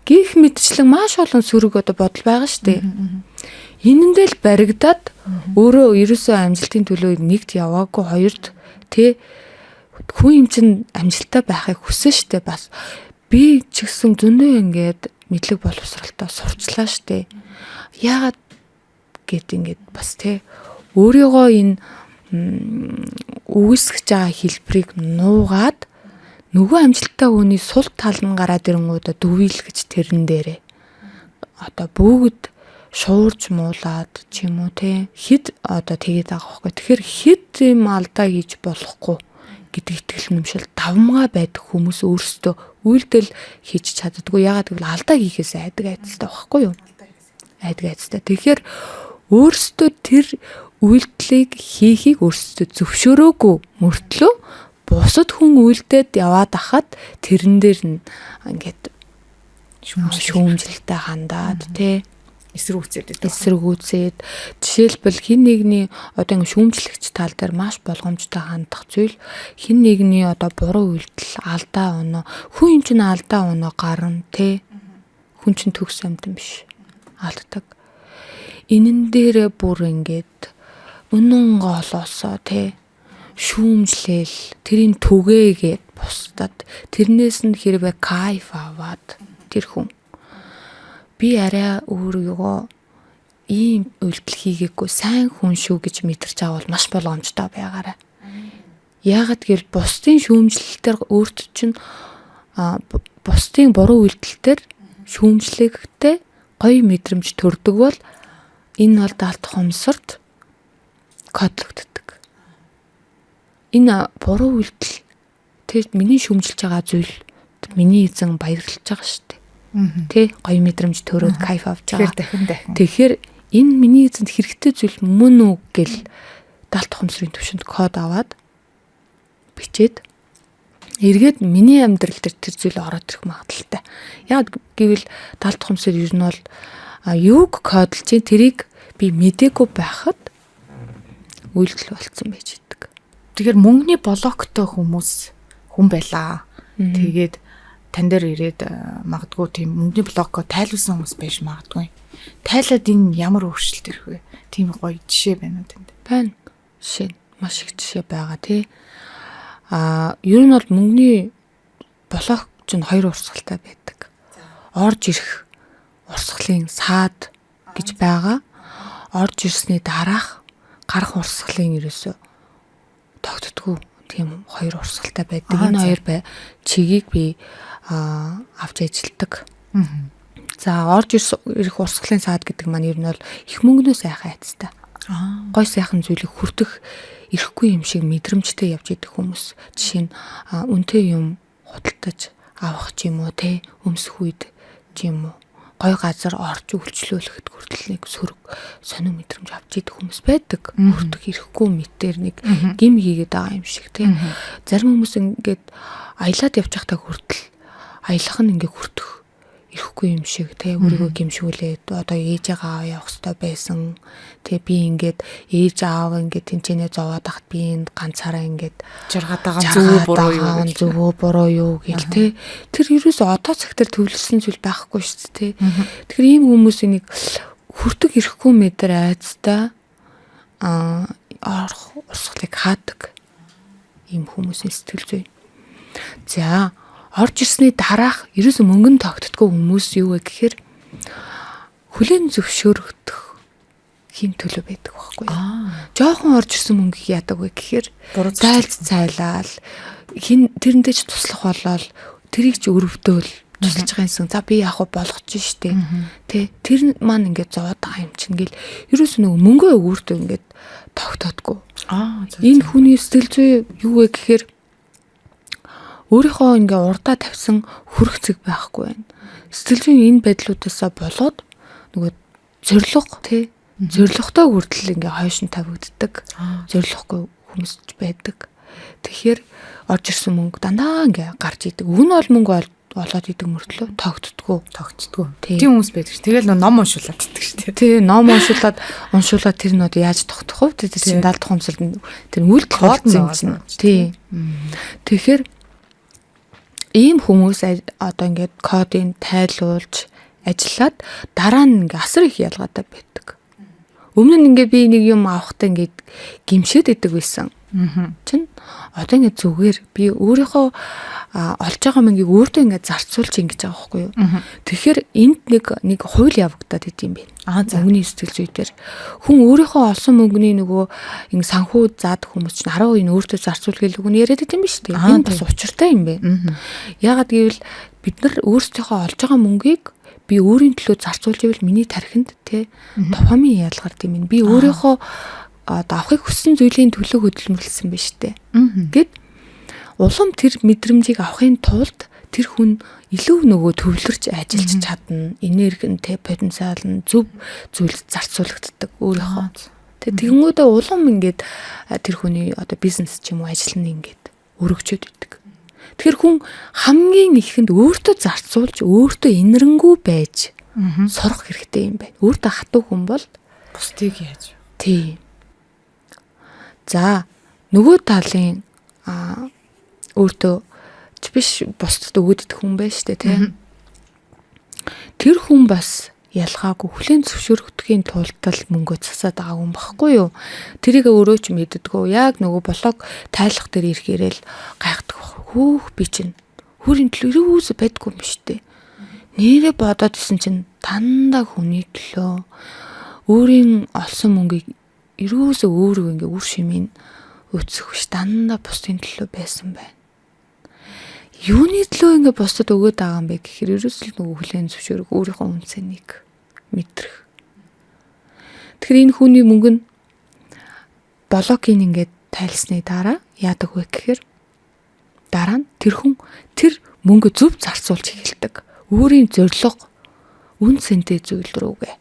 Гэх мэтчлэн маш олон сөрөг одоо бодол байгаа шүү дээ. Энэндээ л баригдаад өөрөө ерөөсөө амжилтын төлөө нэгт яваагүй, хоёрт тэ хүн юм чинь амжилттай байхыг хүсэн шүү дээ бас. Би ч гэсэн зөндөө ингээд мэдлэг боловсролтой сурчлаа шүү дээ. Яагаад гэд ингээд бас тэ өөрийгөө энэ үгүйсгэж байгаа хэлбэрийг нуугаад нөгөө амжилттай хүний сул тал нь гараад ирэнгуудаа дөвийл гэж тэрэн дээрээ одоо бүгд шуурж муулаад ч юм уу те хэд одоо тэгээд байгаа байхгүй. Тэгэхээр хэд юм алдаа хийж болохгүй гэдэг итгэл үнэмшил давмгаа байдаг хүмүүс өөрсдөө үйлдэл хийж чаддаггүй. Яагаад гэвэл алдаа хийхээс айдаг айдастай байхгүй юу? Айдаг айдастай. Тэгэхээр өөрсдөө тэр үйлдэлийг хийхийг өөрсдөө зөвшөөрөөгүй мөртлөө бусад хүн үйлдээд яваад ахад тэрэн дээр нь ингээд шүүмжлэлтэй хандаад тий эсэргүүцээд байдаг. Эсэргүүцээд жишээлбэл хин нэгний одоо ингэ шүүмжлэгч тал дээр маш болгоомжтой хандах зүйл хин нэгний одоо буруу үйлдэл, алдаа оноо, хүн юм чинь алдаа оноо гарна тий. Хүн чинь төгс амьтан биш. Алддаг. Энэн дээрээ бүр ингээд үнэн голоосоо тий шүүмжлээл тэрийн түгээгээд бусдад тэрнээс нь хэрвээ кайф аваад тэр хүн би арай өөрийгөө ийм үйлдэл хийгээгүй сайн хүн шүү гэж мэдэрч байгаа бол маш болгоомжтой байгаарай. Яагаад гэвэл бусдын шүүмжлэлтээр өөрт чинь бусдын буруу үйлдэлтээр шүүмжлэгтэй гоё мэдрэмж төрдөг бол энэ бол далд хомсорт кодлогддог. Энэ буруу үйлдэл тэр миний шүүмжилж байгаа зүйл миний эзэн баярлаж байгаа шүү дээ. Тэ гоё мэдрэмж төрөөд кайф авч байгаа. Тэгэхээр дахин дахин. Тэгэхээр энэ миний эзэнд хэрэгтэй зүйл мөн үү гэл далд ухамсарын төвшөнд код аваад бичээд эргээд миний амьдрал дээр тэр зүйл ороод ирэх магадлалтай. Яг гэвэл далд ухамсар ер нь бол юуг кодлж чинь тэрийг би мдээгүй байхад үйлдэл болцсон байж идэг. Тэгэхээр мөнгөний блоктой хүмүүс хүн байлаа. Тэгээд тань дээр ирээд магадгүй тийм мөнгөний блокко тайлуулсан хүмүүс байж магадгүй. Тайлаад энэ ямар өөрчлөлт ирэх вэ? Тийм гоё жишээ байна уу танд? Байна. Жишээ маш их жишээ байгаа тий. Аа, ер нь бол мөнгөний блок чинь хоёр урсгалтай байдаг. Орж ирэх урсгалын саад гэж байгаа. Орж ирсний дараах гарах урсгалын ерөөсөө тогтдоггүй тийм хоёр урсгалтай байдаг. Энэ хоёр чигийг би авч ажилладаг. За, орж ирэх урсгалын саад гэдэг маань ер нь бол их мөнгнөөс айхаа айцтай. Гой сайхан зүйлийг хүртэх ирэхгүй юм шиг мэдрэмжтэй явж идэх хүмүүс. Жишээ нь үнэтэй юм худалдаж авах ч юм уу те, өмсөх үед ч юм уу гой газар орж үйлчлүүлэхэд хүртэл нэг сөрөг сонин мэдрэмж авч идэх хүмүүс байдаг. Хүртэх ирэхгүй мэтэр нэг гим хийгээд байгаа юм шиг те. Зарим хүмүүс ингээд аялаад явж байхдаа хүртэл аялах нь ингээ хүртэх ирэхгүй юм шиг те, өөрийгөө гимшүүлээд одоо ээжээгээ аав явах хэрэгтэй байсан. Тэ би ингээд ээж аав ингээд тэнцэнэ зовоод тахт би энд ганцаараа ингээд жаргаад байгаа зөв үү буруу юу, зөв үү буруу юу гэл те. Тэр ерөөсөө одоо цаг дээр төвлөрсөн зүйл байхгүй шүү дээ те. Тэгэхээр ийм хүмүүсийн нэг хүртэг ирэхгүй мэдэр айцтай орох урсгалыг хаадаг ийм хүмүүсийн сэтгэл зүй. За, орж ирсний дараах ерөөсө мөнгөн тогтдгоо хүмүүс юу вэ гэхээр хүлээн зөвшөөрөгдөх хин төлөө байдаг байхгүй юу. Жохон орж ирсэн мөнгө яадаг вэ гэхээр зайлц цайлаал хин тэрэндээ ч туслах болол тэрийг ч өрөвдөөл тусалж байгаа юмсан. За би яг болгож штэ. Тэ тэр маань ингээд зовоод байгаа юм чинь гэл ерөөсө нөгөө мөнгөө өөртөө ингээд тогтоодгүй. Энэ хүний сэтгэл зүй юу вэ гэхээр өөрийнхөө ингээ урдаа тавьсан хүрх цэг байхгүй байна. Сэтгэл зүйн энэ байдлуудаасаа болоод нөгөө Зорилго тий. Зорилготой хүртэл ингээ хойш нь тавигддаг. Зорилгогүй хүмүүс ч байдаг. Тэгэхээр орж ирсэн мөнгө дандаа ингээ гарч идэг. Үн бол мөнгө олоод идэг мөртлөө тогтдгоо. Тогтдгоо. Тийм хүмүүс байдаг ш. Тэгэл нөө ном уншуулад иддэг ш. Тий, ном уншуулад тэр нь одоо яаж тогтох вэ? Тэр чинь даалт ухамсарт тэр үйлдэл болсон юм чинь. Тий. Тэгэхээр ийм хүмүүс одоо ингээд кодыг тайлуулж ажиллаад дараа нь ингээ асар их ялгаатай байдаг. Өмнө нь ингээ би нэг юм авахдаа ингээд гимшээд идэг байсан. Чин одоо ингээд зүгээр би өөрийнхөө олж байгаа мөнгийг өөртөө ингээд зарцуулж ингэж байгаа байхгүй юу. Тэгэхээр энд нэг хууль явагдаад идэм бэ. Мөнгөний сэтгэл зүй дээр хүн өөрийнхөө олсон мөнгөний нөгөө ингэ санхүү заадаг хүмүүс чинь 10% нь өөртөө зарцуул гэл үг нь яриад идэм биш үү? Энэ бас учиртай юм бэ. Яагаад гэвэл бид нар өөрсдийнхөө олж байгаа мөнгийг би өөрийн төлөө зарцуулж ивэл миний тархинд те дофамин ялгард юм. Би өөрийнхөө одоо авахыг хүссэн зүйлийн төлөө хөдөлмөрлөсөн биш үү? Гэт улам тэр мэдрэмжийг авахын тулд тэр хүн илүү нөгөө төвлөрч ажиллаж чадна. Энерги нь те потенциал нь зөв зүйлд зарцуулагддаг өөрийнхөө. Тэгэнгүүтээ улам ингээд тэр хүний одоо бизнес ч юм уу ажил нь ингээд өргөжөөд идэг. Тэгэхээр хүн хамгийн ихэнд өөртөө зарцуулж өөртөө инэрэнгүй байж сурах хэрэгтэй юм байна. Өөртөө хатуу хүн бол бусдыг яаж. Тий. За нөгөө талын өөртөө ч биш бусдад өгөөд идэх хүн байна штэ тий. Тэр хүн бас ялгаагүй хүлээн зөвшөөрөгдөхийн тулд л мөнгөө засаад байгаа хүн багхгүй юу? Тэрийг өөрөө ч мэддэггүй. Яг нөгөө блог тайлах дээр ирэхээрэл гайхдаг баг. Хөөх би чинь хүрийн төлөө юусоо байдгүй юм биш үү? Нэрээ бодоод исэн чинь дандаа хүний төлөө өөрийн олсон мөнгийг ерөөсөө өөрөө ингээ үр шимийн өцөх биш дандаа бусдын төлөө байсан байна. Юуны төлөө ингээ бусдад өгөөд байгаа юм бэ гэхээр ерөөсөл нөгөө хүлээн зөвшөөрөх өөрийнхөө үн цэнийг мэдрэх. Тэгэхээр энэ хүний мөнгө нь блокийг ингээд тайлсны дараа яадаг вэ гэхээр дараа нь тэр хүн тэр мөнгө зөв зарцуулж эхэлдэг. Өөрийн зорилго үн цэнтэй зүйл рүүгээ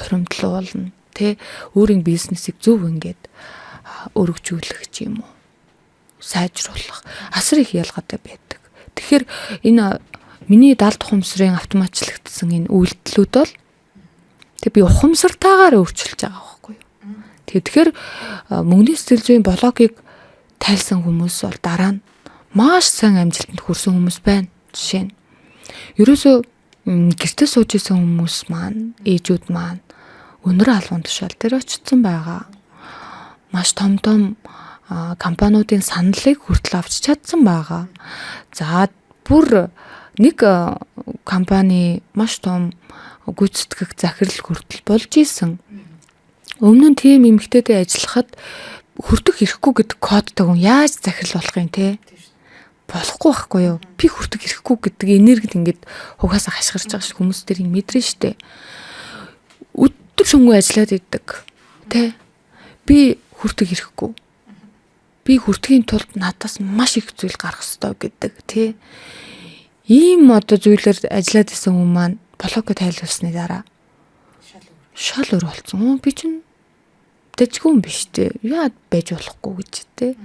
хуримтлуулна. Тэ өөрийн бизнесийг зөв ингээд өргөжүүлэх ч юм уу сайжруулах асар их ялгаатай байдаг. Тэгэхээр энэ миний далд ухамсарын автоматчлагдсан энэ үйлдэлүүд бол тэг би ухамсартайгаар өөрчилж байгаа байхгүй юу. Тэгэхээр мөнгөний сэтгэл зүйн блогийг тайлсан хүмүүс бол дараа нь маш сайн амжилтанд хүрсэн хүмүүс байна. Жишээ нь ерөөсөө гэртээ сууж исэн хүмүүс маань, ээжүүд маань өндөр албан тушаал дээр очсон байгаа. Маш том том компаниудын саналыг хүртэл авч чадсан байгаа. За бүр нэг компани маш том гүйцэтгэх захирал хүртэл болж исэн. Өмнө нь тийм эмэгтэйдээ ажиллахад хүртэх ирэхгүй гэдэг кодтой хүн яаж захирал болох юм те? Болохгүй байхгүй юу? Би хүртэх ирэхгүй гэдэг энергид ингээд хугаасаа хашгирч байгаа ш хүмүүс тэр юм мэдрэн штэ. Өдөр шөнөгүй ажиллаад идэг. Тэ? Би хүртэх ирэхгүй. Би хүртэхийн тулд надаас маш их зүйл гарах ёстой гэдэг тий. Ийм одоо зүйлээр ажиллаад исэн хүн маань блогоо тайлбарсны дараа шал өөр болсон. Би чинь дэжгүй юм биш үү? Яад байж болохгүй гэж тий.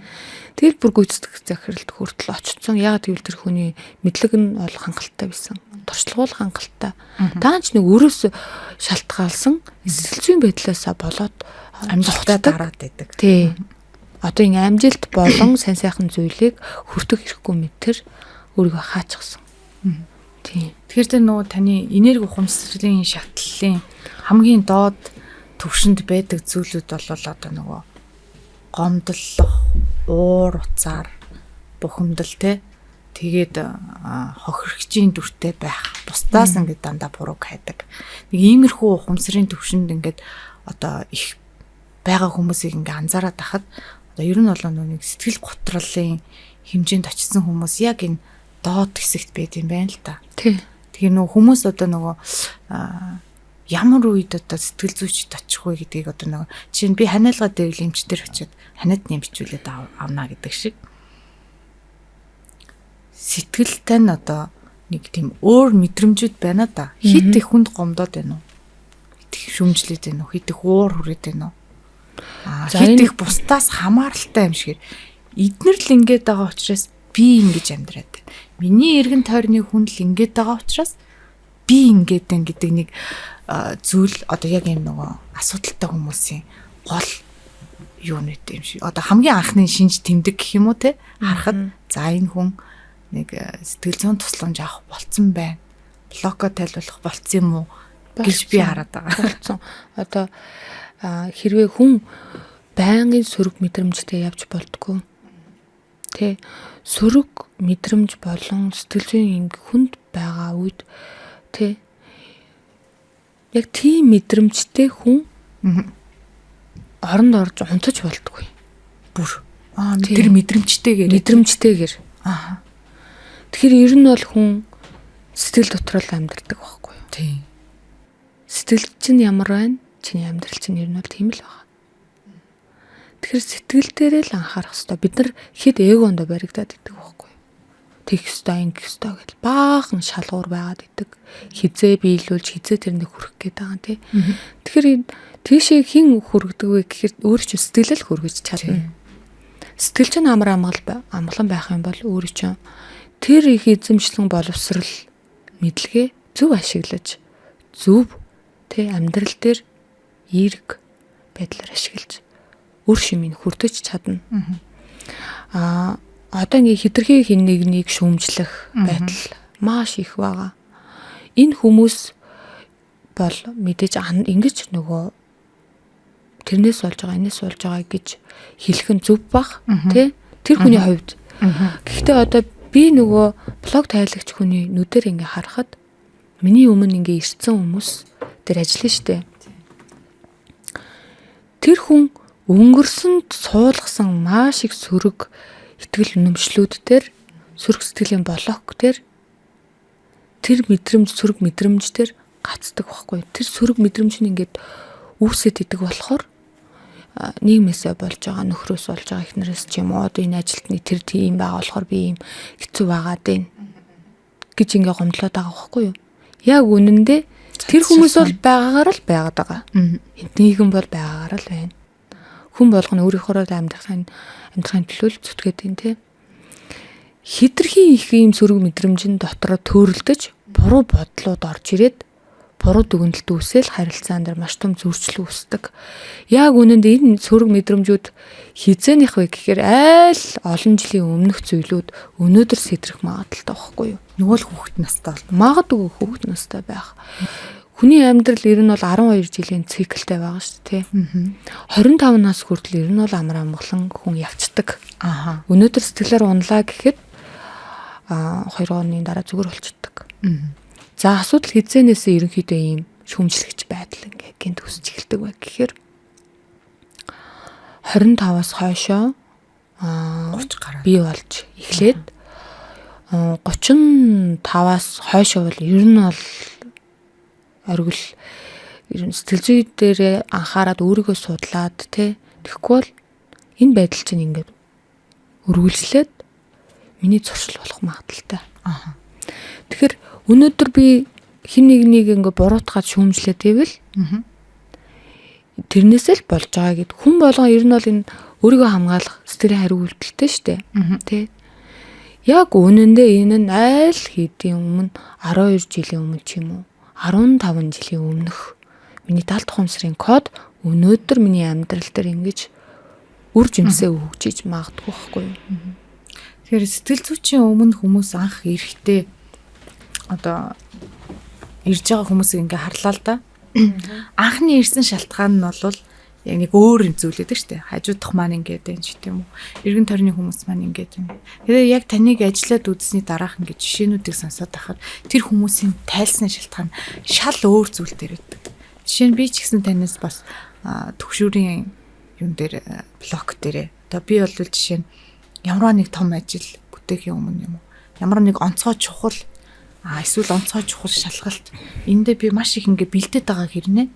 Тэгэл бүр гүйцэтгэх захиралд хүртэл очсон. Яагаад гэвэл тэр хүний мэдлэг нь бол хангалттай байсан. Туршлага бол хангалттай. Даанч нэг өөрөөс шалтгаалсан сэтгэл зүйн байдлаасаа болоод амжилттай дараад байдаг. Тий. Одоо ингэ амжилт болон сайн сайхан зүйлийг хүртэх хэрэггүй мэдтэр өөрийгөө хаачихсан. Тий. Тэгэхээр тэр нөгөө таны энерги ухамсарлын шатлалын хамгийн доод төвшөнд байдаг зүйлүүд бол одоо нөгөө гомдлох, уур уцаар, бухимдал те тэгээд хохирогчийн дүртэй байх. Бусдаас ингээд дандаа бурууг хайдаг. Нэг иймэрхүү ухамсарын төвшөнд ингээд одоо их байгаа хүмүүсийг ингээ анзаараад тахад одоо ер нь бол нэг сэтгэл готролын хэмжээнд очисон хүмүүс яг энэ доод хэсэгт байд юм байна л та. Тий. Тэгэхээр нөгөө хүмүүс одоо нөгөө ямар үед одоо сэтгэл зүйчд очих вэ гэдгийг одоо нөгөө жишээ нь би ханиалга дээр эмч дээр очиод ханиад нэмчүүлээд авна гэдэг шиг сэтгэлтэй нь одоо нэг тийм өөр мэдрэмжүүд байна да. Хит их хүнд гомдоод байна уу? Хит их шүмжлээд байна уу? Хит их уур хүрээд байна уу? Хит их бусдаас хамааралтай юм шиг. Эднэр л ингэж байгаа учраас би ингэж амьдраад байна. Миний эргэн тойрны хүн л ингэж байгаа учраас би ингэж байна гэдэг нэг зүйл одоо яг юм нөгөө асуудалтай хүмүүсийн гол юу нэт юм шиг. Одоо хамгийн анхны шинж тэмдэг гэх юм уу те харахад за энэ хүн нэг сэтгэл зүйн тусламж авах болцсон байна. Блоко тайлбарлах болцсон юм уу гэж би хараад байгаа. Болцсон. Одоо хэрвээ хүн байнгын сөрөг мэдрэмжтэй явж болдгоо. Тэ сөрөг мэдрэмж болон сэтгэл зүйн эмгэг хүнд байгаа үед тэ яг тийм мэдрэмжтэй хүн оронд орж унтаж болдгоо. Бүр. Тэр мэдрэмжтэйгээр. Мэдрэмжтэйгээр. Аа. Тэгэхээр ер нь бол хүн сэтгэл дотор л амьдардаг байхгүй юу? Тийм. Сэтгэл чинь ямар байна? Чиний амьдрал чинь ер нь бол тийм л байна. Тэгэхээр сэтгэл дээрээ л анхаарах хэрэгтэй. Бид нар хэд эгондо баригдаад идэг байхгүй юу? Тэгэх ёстой, ингэх ёстой гэж баахан шалгуур байгаад идэг. Хизээ биелүүлж, хизээ тэрэндээ хүрэх гээд байгаа тий. Тэгэхээр тийшээ хэн хүргэдэг вэ гэхээр өөр чинь сэтгэлэл хүргэж чадна. Сэтгэл чинь амар амгалан байх юм бол өөр чинь тэр их эзэмшлэн боловсрал мэдлэгээ зөв ашиглаж, зөв тий амьдрал дээр эерэг байдлаар ашиглаж үр шимийг хүртэж чадна. Одоо ингээ хитрхи хин нэг нэг шүүмжлэх байдал маш их байгаа. Энэ хүмүүс бол мэдээж ингэж нөгөө тэрнээс болж байгаа, энэс болж байгаа гэж хэлэх нь зөв бах тий тэр хүний хувьд. Гэхдээ одоо би нөгөө блог тайлагч хүний нүдээр ингээ харахад миний өмнө ингээ ирсэн хүмүүс тэр ажиллана штэ. Тэр хүн өнгөрсөнд суулгасан маш их сөрөг итгэл үнэмшлүүд дээр сөрөг сэтгэлийн блок дээр тэр мэдрэмж сөрөг мэдрэмж дээр гацдаг байхгүй. Тэр сөрөг мэдрэмж нь ингээд үүсэт идэг болохоор нийгмээсээ болж байгаа, нөхрөөс болж байгаа, эхнэрээс ч юм уу, одоо энэ ажилтны тэр тийм байгаа болохоор би ийм хэцүү байгаад байна гэж ингээ гомдлоод байгаа байхгүй юу? Яг үнэндээ тэр хүмүүс бол байгаагаар л байгаад байгаа. Нийгэм бол байгаагаар л байна. Хүн болгоно өөрийнхөө амьдрахын төлөө л зүтгээд байна тий. Хитрхи их ийм сөрөг мэдрэмжин дотроо төөрөлдөж буруу бодлууд орж ирээд буруу дүгнэлт үүсэл харилцаан дээр маш том зөрчил үүсдэг. Яг үнэндээ энэ сөрөг мэдрэмжүүд хизээнийх вэ гэхээр айл олон жилийн өмнөх зүйлүүд өнөөдөр сэтрэх магадлалтай байхгүй юу? Нөгөө л хүүхэд настай бол магадгүй хүүхэд настай байх. Хүний амьдрал ер нь бол 12 жилийн циклтэй байгаа шүү дээ, тий. 25 нас хүртэл ер нь бол амар амгалан хүн явцдаг. Аа. Өнөөдөр сэтгэлээр унлаа гэхэд 2 оны дараа зүгээр болчихдог. За асуудал хизээнээсээ ерөнхийдөө ийм шүүмжлэгч байдал ингээ гинт өсч эхэлдэг бай гэхээр 25-аас хойшоо 30 гараа бий болж эхлээд 35-аас хойшоо бол ер нь бол оргил ер нь сэтгэл зүй дээрээ анхаарад өөрийгөө судлаад тэ тэгэхгүй бол энэ байдал чинь ингээд өргөлжлээд миний зуршил болох магадлалтай. Аа. Тэгэхээр өнөөдөр би хин нэг нэг ингээ буруутгаад шүүмжлээ гэвэл тэрнээсээ л болж байгаа гэд хүн болгон ер нь бол энэ өөрийгөө хамгаалах сэтгэлийн хариу үйлдэлтэй шүү дээ. Тэ. Яг үнэндээ энэ нь айл хэдийн өмнө 12 жилийн өмнө ч юм уу 15 жилийн өмнөх миний 70 тухамсрын код өнөөдөр миний амьдрал дээр ингэж үр жимсээ өгч иж магадгүй байхгүй юу? Тэгэхээр сэтгэл зүйчийн өмнө хүмүүс анх эрэхтэй одоо ирж байгаа хүмүүсийг ингээ харлаа л да. Анхны ирсэн шалтгаан нь бол яг нэг өөр юм зүйл гэдэг шүү дээ. Хажуудах маань ингээд байна ч гэдэм үү. Эргэн тойрны хүмүүс маань ингээд байна. Тэгээ яг таныг ажиллаад үзсний дараах ингээд жишээнүүдийг сонсоод байхад тэр хүмүүсийн тайлсны шалтгаан шал өөр зүйл дээр байдаг. Жишээ нь би ч гэсэн танаас бас төгшүүрийн юм дээр блок дээрээ. Одоо би бол жишээ нь ямар нэг том ажил бүтээхийн өмнө юм уу? Ямар нэг онцгой чухал эсвэл онцгой чухал шалгалт эндээ би маш их ингээ бэлдээд байгаа хэрнээ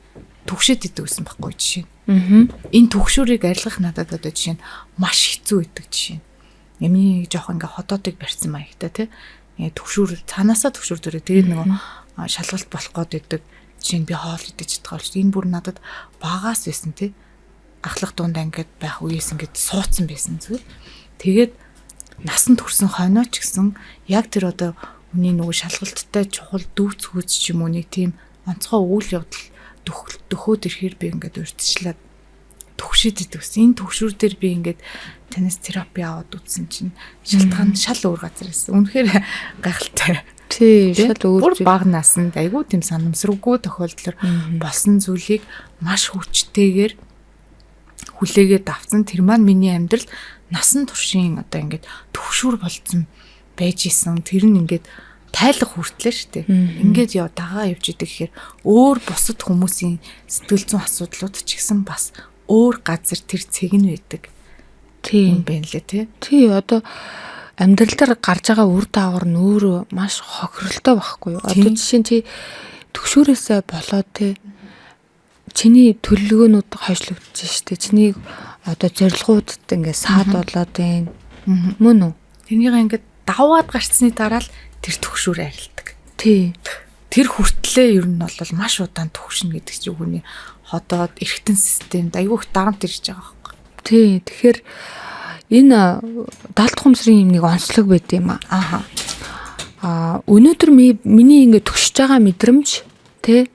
түгшээд идэг гэсэн байхгүй жишээ нь. Энэ түгшүүрийг арилгах надад одоо жишээ нь маш хэцүү байдаг жишээ нь. Миний жоох ингээ хотоодыг барьсан маягтай тий. Ингээ түгшүүр цаанаасаа түгшүүр дөрөө тэгээд нөгөө шалгалт болох гээд идэг. жишээ нь би хоол идэж чадгаа болж энэ бүр надад багаас байсан тий. Ахлах дунд ангид байх үеэс ингээд суудсан байсан зүйл. Тэгээд насанд хүрсэн хойноо ч гэсэн яг тэр одоо хүний нөгөө шалгалттай чухал дүүц хүүц ч юм уу нэг тийм онцгой үйл явдал дөхөөд ирэхээр би ингээд урьдчилаад төгшөөд идэг ус. Энэ төгшүүр дээр би ингээд танаас терапи аваад үзсэн чинь шалтгаан шал өөр газар байсан. Үнэхээр гайхалтай. Тий, шал өөр. Бүр бага наснд айгүй тийм санамсаргүй тохиолдлоор болсон зүйлийг маш хүчтэйгээр хүлээгээд авсан. Тэр маань миний амьдрал насан туршийн одоо ингээд төгшүүр болцсон байж исэн. Тэр нь ингээд тайлах хүртлээ шүү дээ. Ингээд яа дагаа явж идэг гэхээр өөр бусад хүмүүсийн сэтгэл зүйн асуудлууд ч гэсэн бас өөр газар тэр цэг нь байдаг. Тийм байна лээ тий. Тий, одоо амьдрал дээр гарч байгаа үр дагавар нь өөрөө маш хохиролтой байхгүй юу? Одоо жишээ нь чи төгшүүрээсээ болоод тий чиний төлөвлөгөөнүүд хойшлогдож штэ. Чиний одоо зорилгоудад ингээд саад болоод байна. Мөн үү? Тэрнийг ингээд даваад гарцсны дараа л тэр төгшүүр арилдаг. Тий. Тэр хүртлээ ер нь бол маш удаан төгшнө гэдэг чинь хүний ходоод эргэтэн системд айгүй их дарамт ирж байгаа байхгүй. Тий. Тэгэхээр энэ далд ухамсарын юм нэг онцлог байд юм аа. Аха. Аа өнөөдөр миний ингээд төгшөж байгаа мэдрэмж тий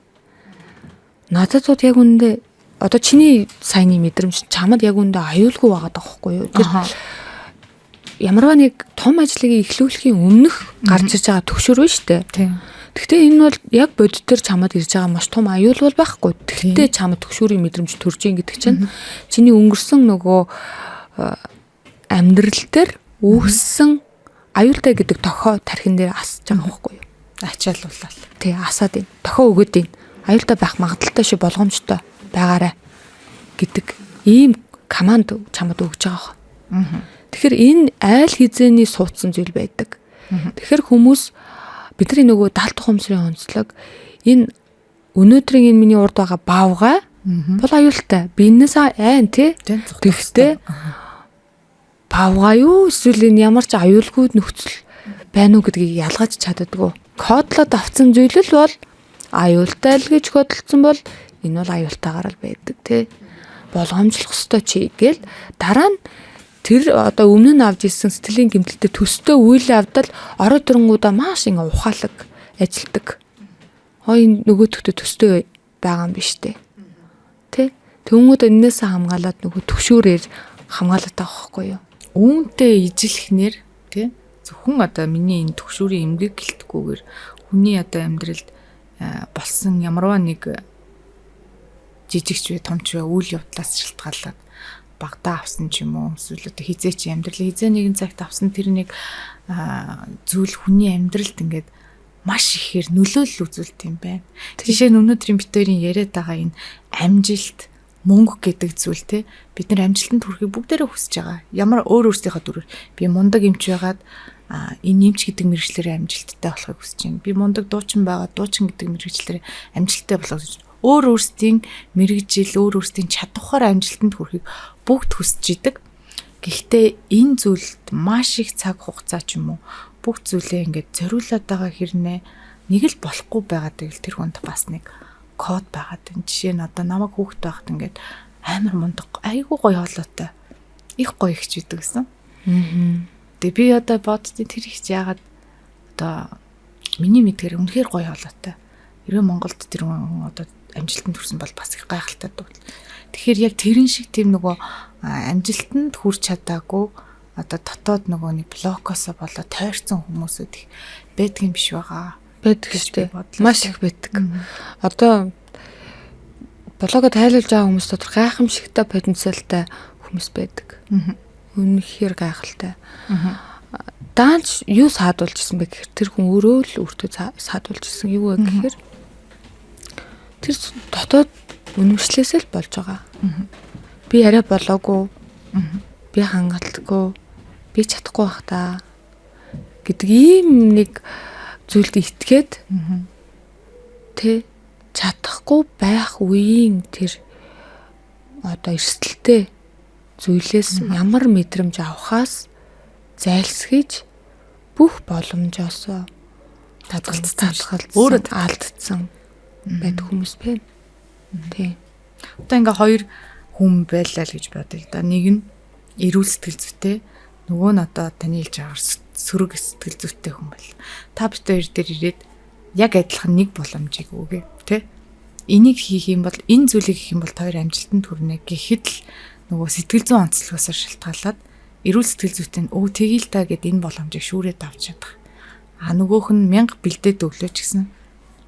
надад бол яг үүндээ одоо чиний саяны мэдрэмж чамд яг үүндээ аюулгүй байгаа даахгүй юу? Тэр ямарваа нэг том ажлыг эхлүүлэхийн өмнөх гарч ирж байгаа төгшөр байна шүү дээ. Тийм. Гэхдээ энэ бол яг бодит төр чамд ирж байгаа маш том аюул бол байхгүй. Тэгтээ чамд төгшүүрийн мэдрэмж төрж ийн гэдэг чинь чиний өнгөрсөн нөгөө амьдрал дээр үүссэн аюултай гэдэг тохио тархин дээр асж байгаа байхгүй юу? Ачаалуулаад. Тий, асаад байна. Тохио өгөөд байна. Аюултай байх магадлалтай шүү, болгоомжтой байгаарай гэдэг ийм команд чамд өгж байгаа байхгүй. Тэгэхээр энэ айл хизээний суудсан зүйл байдаг. Тэгэхээр хүмүүс бидний нөгөө далд ухамсарын онцлог энэ өнөөдрийн энэ миний урд байгаа баавгай бол аюултай. Би энэс айн тий. Тэгэхдээ баавгай юу эсвэл энэ ямар ч аюулгүй нөхцөл байна уу гэдгийг ялгаж чаддаггүй. Кодлоод авсан зүйл л бол аюултай л гэж кодлцсон бол энэ бол аюултайгаар л байдаг тий. Болгоомжлох ёстой чи гээл дараа нь тэр одоо өмнө нь авч ирсэн сэтгэлийн гэмтэлтэй төстэй үйл явдал орой дөрөнгүүдээ маш ингээ ухаалаг ажилдаг. Хоо энэ нөгөөдөгтөө төстэй байгаа юм биш үү? Тэ? Тэнгүүд эннээсээ хамгаалаад нөгөө төгшүүрээр хамгаалаад байгаа байхгүй юу? Үүнтэй ижилхнэр тий зөвхөн одоо миний энэ төгшүүрийн эмгэг гэлтгүүгээр хүний одоо амьдралд болсон ямарваа нэг жижигч вэ томч вэ үйл явдлаас шалтгаалаад багтаа авсан ч юм уу эсвэл одоо хизээч амьдрал хизээ нэгэн цагт авсан тэр нэг зүйл хүний амьдралд ингээд маш ихээр нөлөөлөл үзүүлт юм байна. Жишээ нь өнөөдрийн бит хоёрын яриад байгаа энэ амжилт, мөнгө гэдэг зүйл те бид нар амжилтанд хүрэхийг бүгдээрээ хүсэж байгаа. Ямар өөр өөрсдийнхөө дүрээр би мундаг эмч байгаад энэ эмч гэдэг мэргэжлээрээ амжилттай болохыг хүсэж байна. Би мундаг дуучин байгаа, дуучин гэдэг мэргэжлээрээ амжилттай болохыг хүсэж байна. Өөр өөрсдийн мэргэжил, өөр өөрсдийн чадвараар амжилтанд хүрэхийг бүгд хүсэж идэг. Гэхдээ энэ зүйлд маш их цаг хугацаа ч юм уу бүх зүйлээ ингээд зориулаад байгаа хэрнээ нэг л болохгүй байгаад байвал тэр хүнд бас нэг код байгаад байна. Жишээ нь одоо намайг хүүхэд байхад ингээд амар мундаг, айгүй гоё хоолойтой, их гоё ихч идэг гэсэн. Тэгээ би одоо боддیں۔ Тэр ихч яагаад одоо миний мэдгээр үнэхээр гоё хоолойтой. Хэрвээ Монголд тэр хүн одоо амжилтанд хүрсэн бол бас их гайхалтай дуу. Тэгэхээр яг тэрэн шиг тийм нөгөө амжилтанд хүрч чадаагүй одоо дотоод нөгөө нэг блокосоо болоо тойрсон хүмүүсүүд их байдаг юм биш байгаа. Байдаг шүү дээ. Маш их байдаг. Одоо блогоо тайлбарлаж байгаа хүмүүс дотор гайхамшигтай потенциалтай хүмүүс байдаг. Үнэхээр гайхалтай. Даанч юу саадуулж исэн бэ гэхээр тэр хүн өөрөө л өөртөө саадуулж исэн. Юу вэ гэхээр тэр дотоод үнэмшлээсээ л болж байгаа. Би арай болоогүй. Би хангалтгүй. Би чадахгүй бах та гэдэг ийм нэг зүйлд итгээд тэ чадахгүй байх үеийн тэр одоо эрсдэлтэй зүйлээс ямар мэдрэмж авахаас зайлсхийж бүх боломжоосоо татгалцсан, өөрөө алдсан. байдаг хүмүүс байна. Тий. Одоо ингээ хоёр хүн байлаа л гэж бодъё л да. Нэг нь эрүүл сэтгэл зүйтэй, нөгөө нь одоо таны хэлж байгаагаар сөрөг сэтгэл зүйтэй хүн байл. Та бид хоёр дээр ирээд яг адилхан нэг боломжийг өгье, тэ? Энийг хийх юм бол, энэ зүйлийг хийх юм бол та хоёр амжилтанд хүрнэ гэхэд л нөгөө сэтгэл зүйн онцлогоос шалтгаалаад эрүүл сэтгэл зүйтэй нь өө тэгье л та гэд энэ боломжийг шүүрээд авч чадах. А нөгөөх нь мянга бэлдээд өглөө ч гэсэн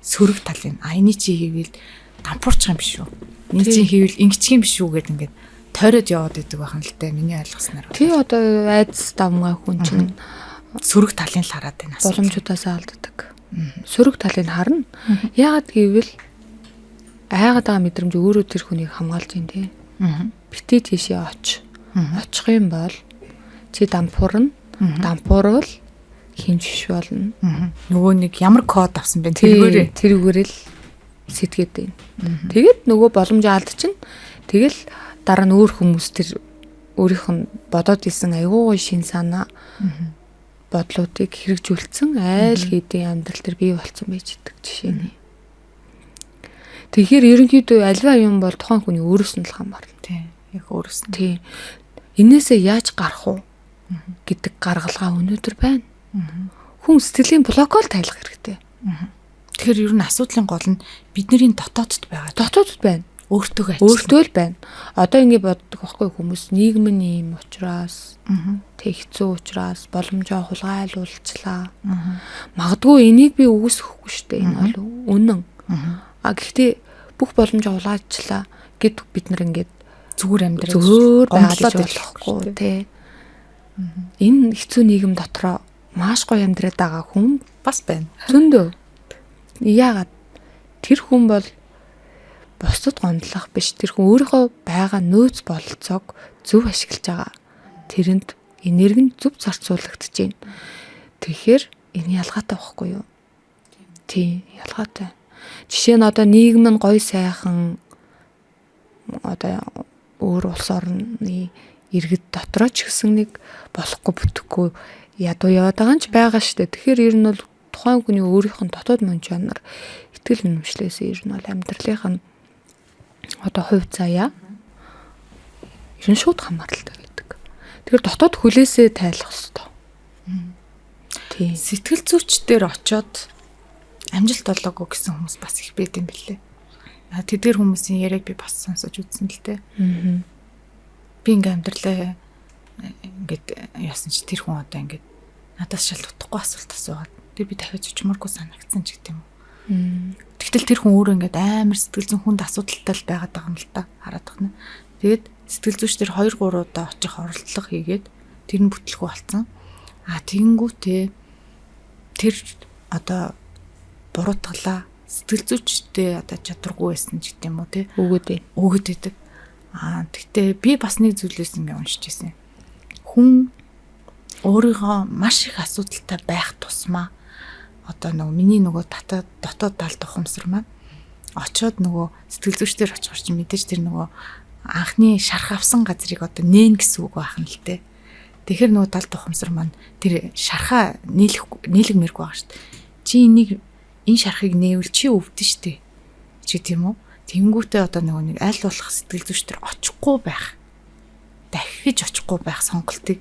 сөрөг талын а эний чи хийвэл дампуурчих юм биш үү? Эний чи хийвэл ингэчих юм биш үү гэд ингээд тойроод яваад идэг байх юм л дээ миний ойлгосноор. Тий, одоо айдас давмгай хүн чинь сөрөг талын л хараад байна. Боломжуудаас алддаг. Сөрөг талыг харна. Яагаад гэвэл айгаад байгаа мэдрэмж өөрөө тэр хүнийг хамгаалж байна тий. Битээ тийшээ оч. Очих юм бол чи дампуурна. Дампуурвал хинж биш болно. Нөгөө нэг ямар код авсан бэ? Тэрүүгээрээ тэрүүгээр л сэтгээд байна. Тэгээд нөгөө боломж алдчихна. Тэгэл дараа нь өөр хүмүүс тэр өөрийнх нь бодоод исэн айгуу шин санаа бодлуудыг хэрэгжүүлсэн айл хэдийн амьдрал төр бий болцсон байж идэг жишээ нь. Тэгэхээр ерөнхийдөө альва юм бол тухайн хүний өөрөөс нь л хамаарна. Тий. Яг өөрөөс нь. Тий. Энээсээ яаж гарах уу гэдэг гаргалгаа өнөөдөр байна. Хүн сэтгэлийн блокоо л тайлах хэрэгтэй. Тэгэхээр ер нь асуудлын гол нь бидний дотоодд байгаа. Дотоодд байна. Өөртөө ажиллана. Өөртөө л байна. Одоо ингэ боддог байхгүй хүмүүс нийгэм нь ийм учраас тэг хэцүү учраас боломжоо хулгайлуулчлаа. Магадгүй энийг би үгүйсгэхгүй шүү дээ. Энэ бол үнэн. А гэхдээ бүх боломжоо хулгайлчлаа гэд бид нар ингээд зүгээр амьдрал зүгээр байгаа гэж болохгүй тий. Энэ хэцүү нийгэм дотроо маш гоё амьдраад байгаа хүн бас байна. Зөндөө. Яагаад тэр хүн бол бусдад гомдлох биш. Тэр хүн өөрийнхөө байгаа нөөц бололцоог зөв ашиглаж байгаа. Тэрэнд энерги нь зөв зарцуулагдаж байна. Тэгэхээр энэ ялгаатай байхгүй юу? Тийм, ялгаатай. Жишээ нь одоо нийгэм нь гоё сайхан одоо өөр улс орны иргэд дотроо ч гэсэн нэг болохгүй бүтэхгүй ядуу яваад байгаа юм ч байгаа шүү дээ. Тэгэхээр ер нь бол тухайн хүний өөрийнх нь дотоод мөн чанар, итгэл үнэмшлээс ер нь бол амьдралынх нь одоо хувь заяа ер нь шууд хамааралтай байдаг. Тэгэхээр дотоод хүлээсээ тайлах хэрэгтэй. Тийм. Сэтгэл зүйч дээр очиод амжилт олоогүй гэсэн хүмүүс бас их байд юм билээ. Тэдгэр хүмүүсийн яриаг би бас сонсож үзсэн л дээ. Би ингээм амьдралаа ингээд яасан чи тэр хүн одоо ингээд надаас шал утгагүй асуулт асуугаад тэр би дахиад очимооргүй санагдсан ч гэдэм юм. Тэгтэл тэр хүн өөрөө ингээд амар сэтгэл зүйн хүнд асуудалтай л байгаад байгаа юм л та хараад байна. Тэгээд сэтгэл зүйч тэр 2 3 удаа очих оролдлого хийгээд тэр нь бүтлэхүү болсон. А тэгэнгүүтээ тэр одоо буруутгалаа сэтгэл зүйчтэй одоо чадваргүй байсан ч гэдэм үү те өгөөд байна. Өгөөд байдаг. Аа тэгтээ би бас нэг зүйлээс ингээ уншиж ирсэн. Хүн өөрийгөө маш их асуудалтай байх тусмаа одоо нөгөө миний нөгөө татаад дотоод талд ухамсар маань очоод нөгөө сэтгэл зүйчдэр очихор чинь мэдээж тэр нөгөө анхны шарх авсан газрыг одоо нээн гэсэн үг байх нь л те. Тэгэхээр нөгөө талд ухамсар маань тэр шархаа нийлэх нийлгмээргүй байгаа шүү дээ. Чи энийг энэ шархыг нээвэл чи өвдөн шүү дээ. Чи тийм үү? Тэнгүүтээ одоо нөгөө нэг аль болох сэтгэл зүйчдэр очихгүй байх. Дахиж очихгүй байх сонголтыг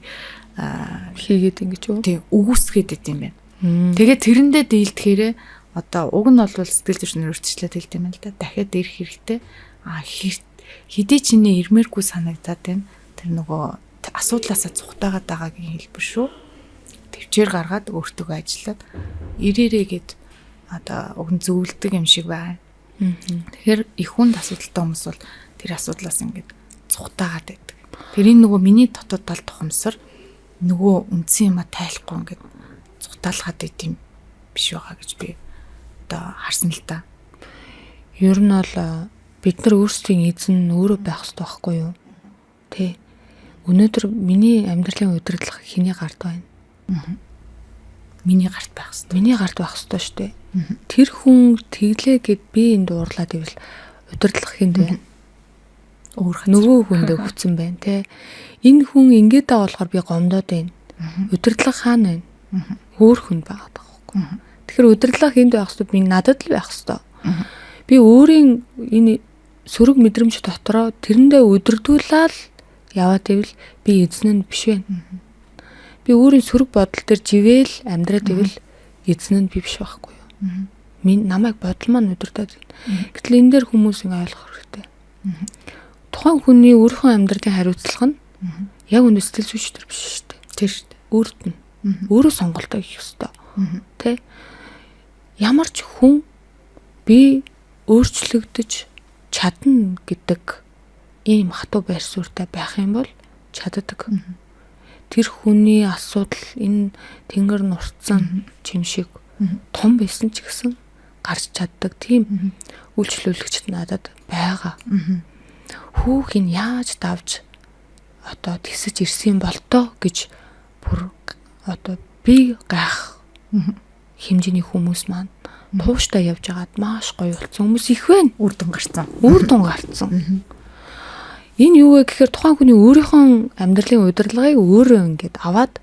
хийгээд ингэж үү? Тий, үгүйсгээд идэм байна. Тэгээд тэрэндээ дийлдэхээрээ одоо уг нь бол сэтгэл зүйчнэр өөрчлөлт хэлдэг юм л да. Дахиад ирэх хэрэгтэй. А хэдий чиний ирмээргүй санагдаад байна. Тэр нөгөө асуудлаасаа цухтаагаад байгаагийн хэлбэр шүү. Төвчээр гаргаад өөртөөгөө ажиллаад ирээрээ гэд одоо уг нь зөвлөдөг юм шиг байна. Тэгэхээр их хүнд асуудалтай хүмүүс бол тэр асуудлаас ингээд цухтаагаад байдаг. Тэр энэ нөгөө миний дотоод тал тухамсар нөгөө үндсэн юма тайлахгүй ингээд цухтаалгаад байт юм биш байгаа гэж би одоо харсан л та. Ер нь бол бид нар өөрсдийн эзэн нь өөрөө байх хэрэгтэй байхгүй юу? Тэ. Өнөөдөр миний амьдралын удирдлага хэний гарт байна? Миний гарт байх хэрэгтэй. Миний гарт байх хэрэгтэй шүү дээ. Тэр хүн тэглээ гэд би энд уурлаад ивэл удирдлага хүнд байна? Өөр нөгөө хүндээ өгсөн байна те. Энэ хүн ингэж байгаа болохоор би гомдоод байна. Удирдлага хаана байна? Өөр хүнд байгаа байхгүй. Тэгэхээр удирдлага хүнд байх хэрэгтэй, би надад л байх хэрэгтэй. Би өөрийн энэ сөрөг мэдрэмж дотроо тэрэндээ өдөрдүүлээд яваад ивэл би эзэн нь биш байна. Би өөрийн сөрөг бодол дээр живээл амьдраад ивэл эзэн нь би биш байхгүй юу? Минь намайг бодол маань өдөртөөд байна. Гэтэл энэ дээр хүмүүс ингэ ойлгох хэрэгтэй. Тухайн хүний өөрийнхөө амьдралын хариуцлага нь яг үнэ сэтгэл зүйч төр биш шүү дээ. Тэр шүү дээ. Өөрт нь. Өөрөө сонголтоо хийх ёстой. Тэ? Ямар ч хүн би өөрчлөгдөж чадна гэдэг ийм хатуу байр суурьтай байх юм бол чаддаг. Тэр хүний асуудал энэ тэнгэр нурцсан чим шиг том байсан ч гэсэн гарч чаддаг тийм үйлчлүүлэгчд надад байгаа. Хүүх нь яаж давж одоо тэгсэж ирсэн болтоо гэж бүр одоо би гайх хэмжээний хүмүүс маань тууштай явж байгаад маш гоё болсон хүмүүс их байна. Үр дүн гарцсан. Үр дүн гарцсан. Энэ юу вэ гэхээр тухайн хүний өөрийнхөө амьдралын удирдлагыг өөрөө ингээд аваад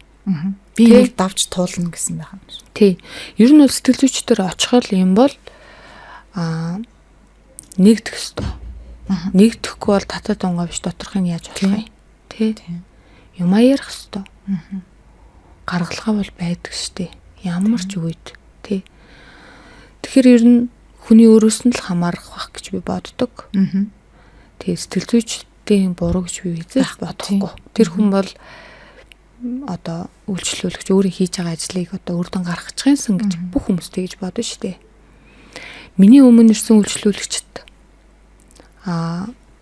би энийг давж туулна гэсэн байх юм. Тий. Ер нь бол сэтгэл зүйчдэр очихол юм бол нэгдэх ёстой. Нэгдэхгүй бол татад унгаа биш доторхыг яаж болох юм? Тий. Юмаа ярих ёстой. Гаргалгаа бол байдаг штэ. Ямар ч үед тий. Тэгэхээр ер нь хүний өөрөөс нь л хамаарах байх гэж би боддог. Тий, сэтгэл зүйчдийн буруу гэж би хэзээ ч бодохгүй. Тэр хүн бол одоо үйлчлүүлэгч өөрийн хийж байгаа ажлыг одоо үр дүн гаргачих юмсан гэж бүх хүмүүс тэгж бодно шүү дээ. Миний өмнө ирсэн үйлчлүүлэгчд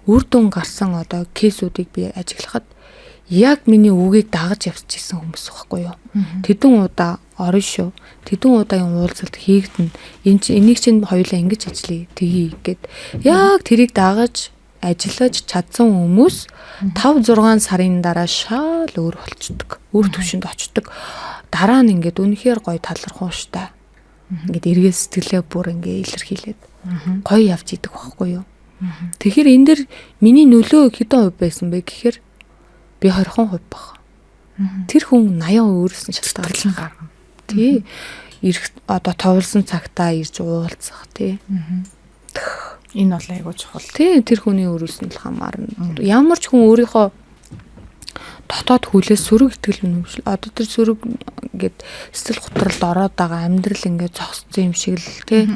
үр дүн гарсан одоо кейсүүдийг би ажиглахад яг миний үгийг дагаж явчихсан хүмүүс байхгүй юу. Тэдэн удаа орно шүү. Тэдэн удаагийн уулзалт хийгдэнэ. Энийг чинь хоёулаа ингэж ажиллая. Тгий гэд. Яг тэрийг дагаж ажиллаж чадсан хүмүүс 5 6 сарын дараа шал өөр болчдөг. Өөр төвшөнд очдог. Дараа нь ингээд үнэхээр гоё талархууштай. Ингээд эргээ сэтгэлээ бүр ингээ илэрхийлээд гоё явж идэг байхгүй юу. Тэгэхээр энэ дэр миний нөлөө хэдэн хувь байсан бэ гэхээр би 20% баг. Тэр хүн 80% өөрөөс нь шалтгаалсан гаргана. Тий. Ирэх одоо товлсон цагтаа ирж уулзах тий. Энэ бол айгүй чухал. Тий, тэр хүний өөрөөс нь л хамаарна. Ямар ч хүн өөрийнхөө дотоод хүлээс сөрөг итгэл үнэмшил. Одоо тэр сөрөг ингээд сэтгэл готролд ороод байгаа амьдрал ингээд зогссон юм шиг л тий.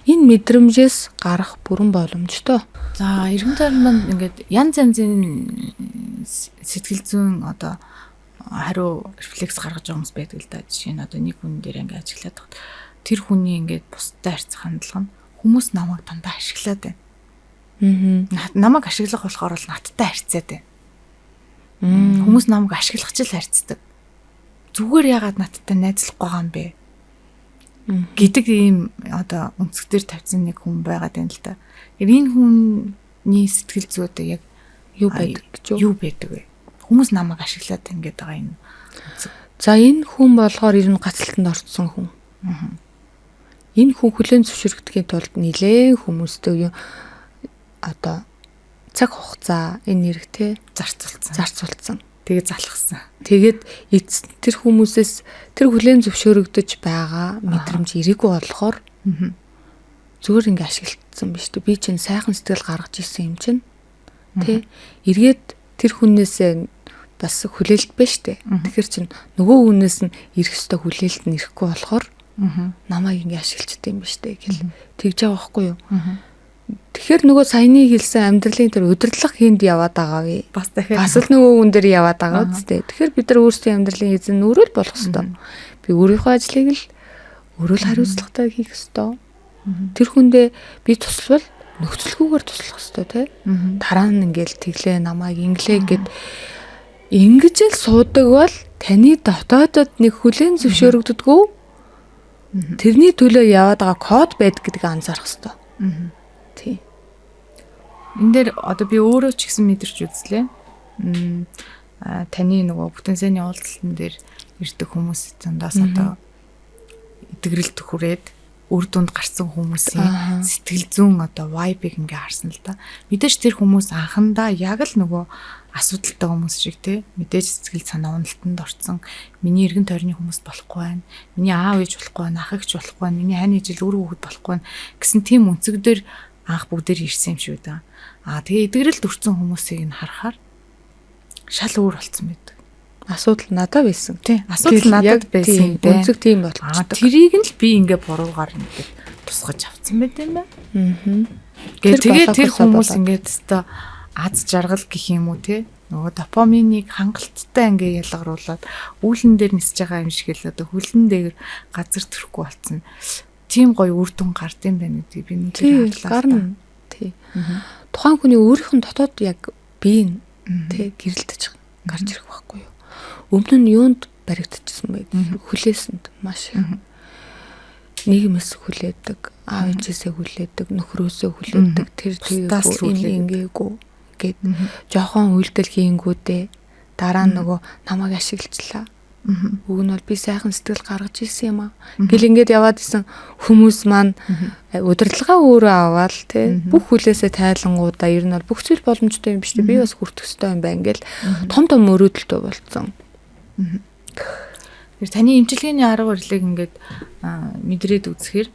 Энэ мэдрэмжээс гарах бүрэн боломжтой. За, эргэн тойрон маань ингээд янз янзын сэтгэл зүйн одоо хариу рефлекс гаргаж байгаа хүмүүс байдаг л да. Жишээ нь одоо нэг хүн дээр ингээд ажиглаад байхад тэр хүний ингээд бусдад харьцах хандлага нь хүмүүс намайг дандаа ашиглаад байна. Намайг ашиглах болохоор л надтай харьцаад байна. Хүмүүс намайг ашиглах ч л харьцдаг. Зүгээр яагаад надтай найзлахгүй байгаа юм бэ гэдэг ийм одоо өнцөг дээр тавьсан нэг хүн байгаад байна л да. Тэгэхээр энэ хүний сэтгэл зүй одоо яг юу байдаг гэж юу байдаг вэ? Хүмүүс намайг ашиглаад ингээд байгаа энэ өнцөг. За, энэ хүн болохоор ер нь гацалтанд орцсон хүн. Энэ хүн хүлээн зөвшөөрөгдөхийн тулд нилээн хүмүүстэй одоо цаг хугацаа энэ нэрэг те зарцуулсан. Зарцуулсан. Тэгээд залхсан. Тэгээд тэр хүмүүсээс тэр хүлээн зөвшөөрөгдөж байгаа мэдрэмж ирээгүй болохоор зүгээр ингээ ашиглагдсан биз дээ. Би чинь сайхан сэтгэл гаргаж ирсэн юм чинь. Тэ? Эргээд тэр хүнээсээ бас хүлээлт байна штэ. Тэгэхээр чинь нөгөө хүнээс нь ирэх ёстой хүлээлт нь ирэхгүй болохоор намайг ингээ ашиглчихдээ юм биш үү гэл тэгж байгаа байхгүй юу? Тэгэхээр нөгөө саяны хэлсэн амьдралын тэр удирдлага хийнд яваад байгаа вэ? Бас дахиад бас л нөгөө хүн дээр яваад байгаа үстэй. Тэгэхээр бид нар өөрсдийн амьдралын эзэн өөрөө л болох ёстой. Би өөрийнхөө ажлыг л өөрөө л хариуцлагатай хийх ёстой. Тэр хүндээ би туславал нөхцөлгүйгээр туслах ёстой тий. Дараа нь ингээл тэглээ намайг инглээ гэд ингэж л суудаг бол таны дотоодод нэг хүлээн зөвшөөрөгддгүү. Тэрний төлөө яваад байгаа код байд гэдгийг анзаарах ёстой. Тий. Энэ дээр одоо би өөрөө ч гэсэн мэдэрч үзлээ. Таны нөгөө бүтэн сайнны уулзалтан дээр ирдэг хүмүүс зундаас одоо итгэрэлт хүрээд үр дүнд гарсан хүмүүсийн сэтгэл зүйн одоо vibe-ыг ингээ харсан л да. Мэдээж тэр хүмүүс анхандаа яг л нөгөө асуудалтай хүмүүс шиг те, мэдээж сэтгэл санаа уналтанд орцсон, миний эргэн тойрны хүмүүс болохгүй байна, миний аав ээж болохгүй байна, ах эгч болохгүй байна, миний хань ижил үр хүүхэд болохгүй байна гэсэн тийм өнцөг дээр анх бүгдээр ирсэн юм шиг үү. Аа, тэгээ эдгэрэлд өртсөн хүмүүсийг нь харахаар шал өөр болцсон байдаг. Асуудал надад байсан. Тий, асуудал надад байсан юм байна. Өнцөг тийм болчихдог. Тэрийг нь л би ингээ буруугаар ингээд тусгаж авцсан байт юм байна. Аа. Тэгээ тэр хүмүүс ингээд өстой аз жаргал гэх юм уу те, нөгөө допаминыг хангалттай ингээ ялгаруулад үүлэн дээр нисэж байгаа юм шиг л одоо хөлн дээр газар төрөхгүй болсон. Тийм гоё үр дүн гард юм байна гэдгийг би нүдээр харлаа. Гарна. Тий. Тухайн хүний өөрийнх нь дотоод яг бие нь тий гэрэлтэж гарч ирэх байхгүй юу? Өмнө нь юунд баригдчихсан бэ? Хүлээсэнд маш их. Нийгмээс хүлээдэг, аав ээжээсээ хүлээдэг, нөхрөөсөө хүлээдэг, тэр тэгээгүй, энэ ингээгүй гээд жоохон үйлдэл хийнгүүдээ дараа нь нөгөө намайг ашиглажлаа. Уг нь бол би сайхан сэтгэл гаргаж ирсэн юм аа. Гэл ингээд яваад исэн хүмүүс маань удирдлага өөрөө аваад тий бүх хүлээсээ тайлангуудаа ер нь бол бүх зүйл боломжтой юм биш үү? Би бас хүртэх ёстой юм байна гэл том том мөрөөдөлтөө болцсон. Тэр таны эмчилгээний арга барилыг ингээд мэдрээд үзэхээр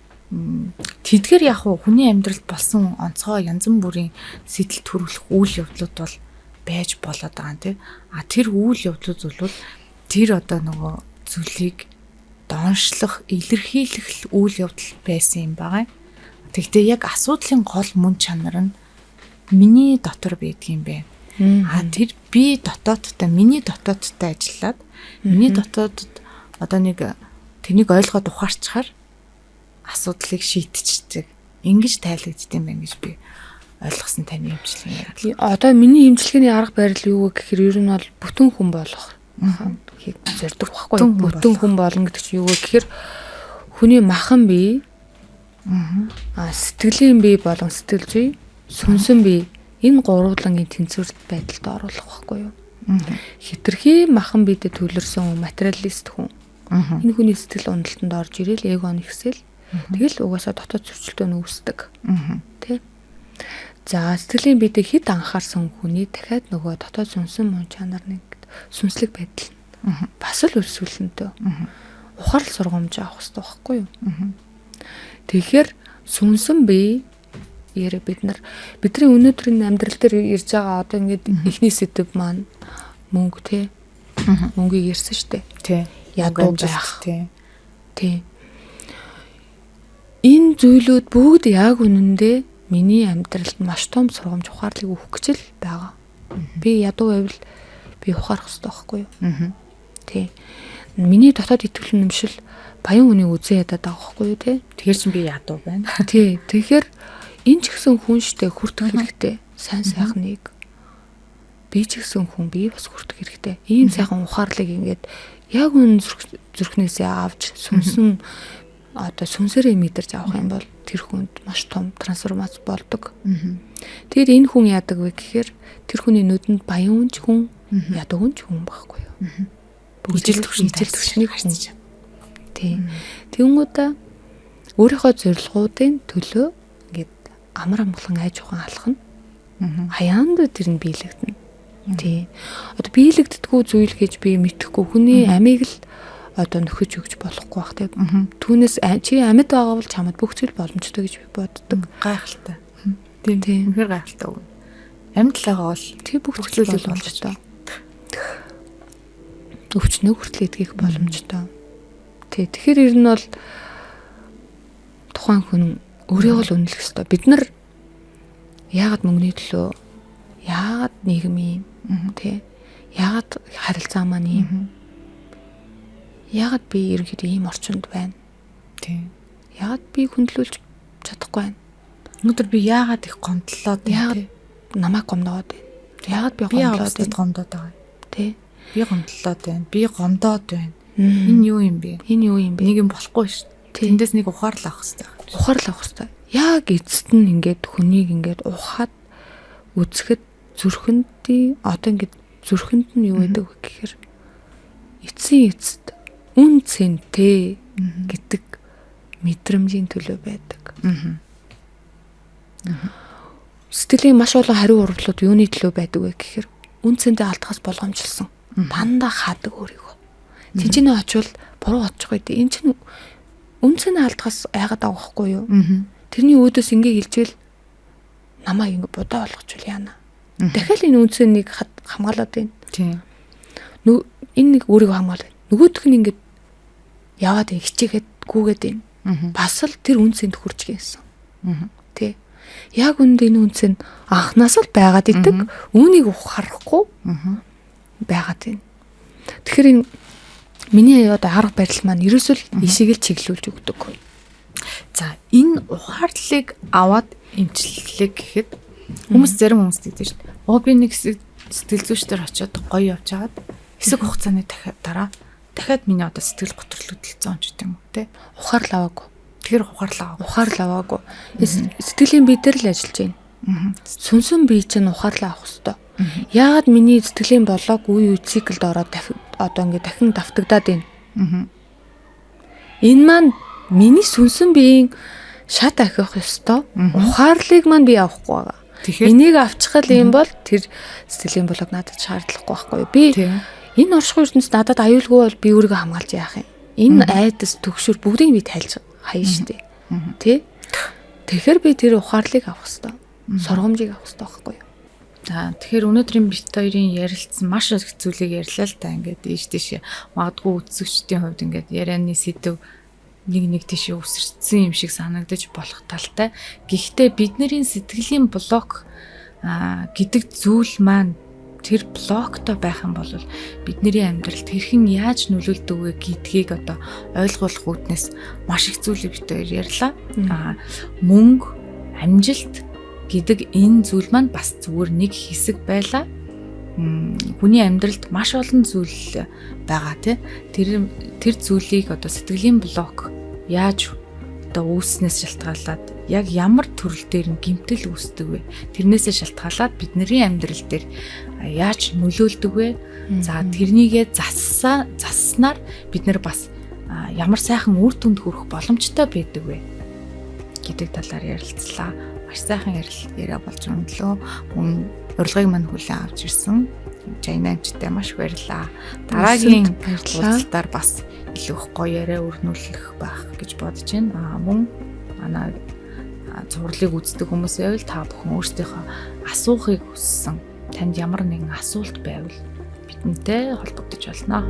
тэдгээр яг уу хүний амьдралд болсон онцгой янз бүрийн сэтэл төрүүлэх үйл явдлууд бол байж болоод байгаа юм тий. А тэр үйл явдлууд бол тэр одоо нөгөө зүйлийг доншлох, илэрхийлэх үйл явдал байсан юм байгаа. Тэгтээ яг асуудлын гол мөн чанар нь миний дотор байдгийм бэ. А тэр би дотоодтой, миний дотоодтой ажиллаад, миний дотоодод одоо нэг тэрнийг ойлгоод ухаарчхаар асуудлыг шийдчихдэг. Ингэж тайлагддсан юм байна гэж би ойлгосон таны эмчилгээний арга. Одоо миний эмчилгээний арга барил юу вэ гэхээр ер нь бол бүтэн хүн болох зорддог байхгүй. Бүтэн хүн болно гэдэг чинь юу вэ гэхээр хүний махан бие, сэтгэлийн бие болон сэтгэл зүй, сүнсэн бие, энэ гурвуулангийн тэнцвэр байдалд оруулах байхгүй юу? Хитрхи махан биедээ төвлөрсөн материалист хүн. Энэ хүний сэтгэл уналтанд орж ирэл эго нь ихсэл тэгэл угаасаа дотоод зөрчилдөө нь үүсдэг. Тэ? За, сэтгэлийн биедээ хэд анхаарсан хүний дахиад нөгөө дотоод сүнсэн мөн чанар нэг сүнслэг байдал нь бас л өсвөлнөдөө. Ухаарл сургамж авах хэрэгтэй байхгүй юу? Тэгэхээр сүнсэн бие яриа бид нар бидний өнөөдрийн амьдрал дээр ирж байгаа одоо ингээд эхний сэдэв маань мөнгө те. Мөнгийг ярьсан штэ. Тий. Ядуу байх. Тий. Тий. Энэ зүйлүүд бүгд яг үнэндээ миний амьдралд маш том сургамж ухаарлыг өгөх гэж л байгаа. Би ядуу байвал би ухаарах хэрэгтэй байхгүй юу? Тий. Миний дотоод итгэл үнэмшил баян хүний үзэн ядаад байгаа байхгүй юу те? Тэгэхээр чин би ядуу байна. Тий. Тэгэхээр энэ ч гэсэн хүн штэ, хүртэх хэрэгтэй. Сайн сайхныг. Би ч гэсэн хүн, би бас хүртэх хэрэгтэй. Ийм сайхан ухаарлыг ингээд яг үн зүрхнээсээ авч сүнсэн одоо сүнсээрээ мэдэрч авах юм бол тэр хүнд маш том трансформац болдог. Тэгэхээр энэ хүн яадаг вэ гэхээр тэр хүний нүдэнд баян хүн ч хүн, ядуу хүн ч хүн байхгүй юу? Ижил төвшний хүн. Тий. Тэнгүүдээ өөрийнхөө зорилгоудын төлөө ингээд амар амгалан айж ухаан алхна. Хаяанд тэр нь биелэгдэнэ. Тий. Одоо биелэгддэггүй зүйл гэж би мэдэхгүй хүний амийг л одоо нөхөж өгч болохгүй бах тий. Түүнээс чи амьд байгаа бол чамд бүх зүйл боломжтой гэж би боддог. Гайхалтай. Тийм. Үнэхээр гайхалтай үг. Амьд л байгаа бол тий бүх зүйл боломжтой. Өвчнөө хүртэл эдгэх боломжтой. Тий. Тэгэхээр ер нь бол тухайн хүн өөрийгөө л үнэлэх ёстой. Бид нар яагаад мөнгөний төлөө, яагаад нийгэм юм, тий? Яагаад харилцаа маань юм? Яагаад би ерөнхийдөө ийм орчинд байна? Тий. Яагаад би хүндлүүлж чадахгүй байна? Өнөөдөр би яагаад их гомдлоод байна? Яагаад намайг гомдоод байна? Яагаад би гомдлоод байна? Гомдоод байгаа. Тий. Би гомдлоод байна. Би гомдоод байна. Энэ юу юм бэ? Энэ юу юм бэ? Нэг юм болохгүй шүү дээ. Тэндээс нэг ухаарлал авах хэрэгтэй. Ухаарлал авах хэрэгтэй. Яг эцэст нь ингээд хүнийг ингээд ухаад үзэхэд зүрхэндээ одоо ингээд зүрхэнд нь юу байдаг вэ гэхээр эцсийн эцэст үн цэнтэй гэдэг Мэдрэмжийн төлөө байдаг. Сэтгэлийн маш олон хариу урвлууд юуны төлөө байдаг вэ гэхээр үн цэндээ алдахаас болгоомжилсан. Дандаа хаадаг өөрийгөө. Тинчэнэ очивол буруу очих үү. Энэ чинь үн цэнэ алдахаас айгаад байгаа байхгүй юу? Тэрний үүдээс ингээ хэлжвэл намайг ингээ будаа болгочвол яана. Дахиад энэ үн цэнийг хамгаалаад байна. Тийм. Энэ нэг өөрийгөө хамгаалаад. Нөгөөх нь ингээд яваад хичээгээд гүгээд байна. Бас л тэр үн цэнд хүрч гинсэн. Тэ. Яг үндэ энэ үн цэн анхнаас л байгаад идэг. Үүнийг ухаарахгүй байгаад байна. Тэгэхээр энэ миний одоо арга барил маань ерөөсөө л ишийг л чиглүүлж өгдөг. За, энэ ухаарлыг аваад эмчлэлээ гэхэд хүмүүс, зарим хүмүүс тэгдэг шүү дээ. Оо, би нэг сэтгэл зүйчдэр очиод гоё явж хагаад хэсэг хугацааны дахиад дараа дахиад миний одоо сэтгэл готрол хөдөлсөн ч гэдэг юм уу те. Ухаарлаа аваагүй. Тэгэхээр ухаарлаа аваагүй. Ухаарлаа аваагүй. Сэтгэлийн бие дээр л ажиллаж байна. Сүнсэн бие чинь ухаарлаа авах хэвээр. Яагаад миний сэтгэлийн блок үе үе циклд ороод одоо ингээд дахин давтагдаад байна? Энэ маань миний сүнсэн биеийн шат ахих ёстой. Ухаарлыг маань би авахгүй байгаа. Энийг авчихал юм бол тэр сэтгэлийн блок надад шаардлагагүй байхгүй юу? Би энэ оршихуй ертөнцид надад аюулгүй бол би өөрийгөө хамгаалж яах юм? Энэ айдас, төгшөр бүгдийг би тайлж хаяа штэ. Тэ? Тэгэхээр би тэр ухаарлыг авах ёстой. Сургамжийг авах ёстой байхгүй юу? За, тэгэхээр өнөөдрийн бит хоёрын ярилцсан маш их зүйлийг ярьлаа л та, ингээд ийш тийш магадгүй үзэгчдийн хувьд ингээд ярианы сэдэв нэг нэг тийшээ үсэрсэн юм шиг санагдаж болох талтай. Гэхдээ бидний сэтгэлийн блок гэдэг зүйл маань тэр блоктой байх юм бол бидний амьдралд хэрхэн яаж нөлөөлдөг вэ гэдгийг одоо ойлгуулах үүднээс маш их зүйлийг бит хоёр ярьлаа. Мөнгө, амжилт гэдэг энэ зүйл маань бас зүгээр нэг хэсэг байлаа. Хүний амьдралд маш олон зүйл байгаа, тий. Тэр тэр зүйлийг одоо сэтгэлийн блок яаж одоо үүснээс шалтгаалаад, яг ямар төрөл дээр нь гэмтэл үүсдэг вэ? Тэрнээсээ шалтгаалаад бидний амьдрал дээр яаж нөлөөлдөг вэ? За, тэрнийгээ засснаар бид нар бас ямар сайхан үр дүнд хүрэх боломжтой байдаг вэ гэдэг талаар ярилцлаа. Маш сайхан яриа болж өндлөө. Мөн урилгыг мань хүлээн авч ирсэн Жайна эмчтэй маш их баярлалаа. Дараагийн уулзалтаар бас илүү их гоё яриа өрнүүлэх байх гэж бодож байна. Мөн манай цувралыг үздэг хүмүүс байвал та бүхэн өөрсдийнхөө асуухыг хүссэн танд ямар нэгэн асуулт байвал бидэнтэй холбогдож болно.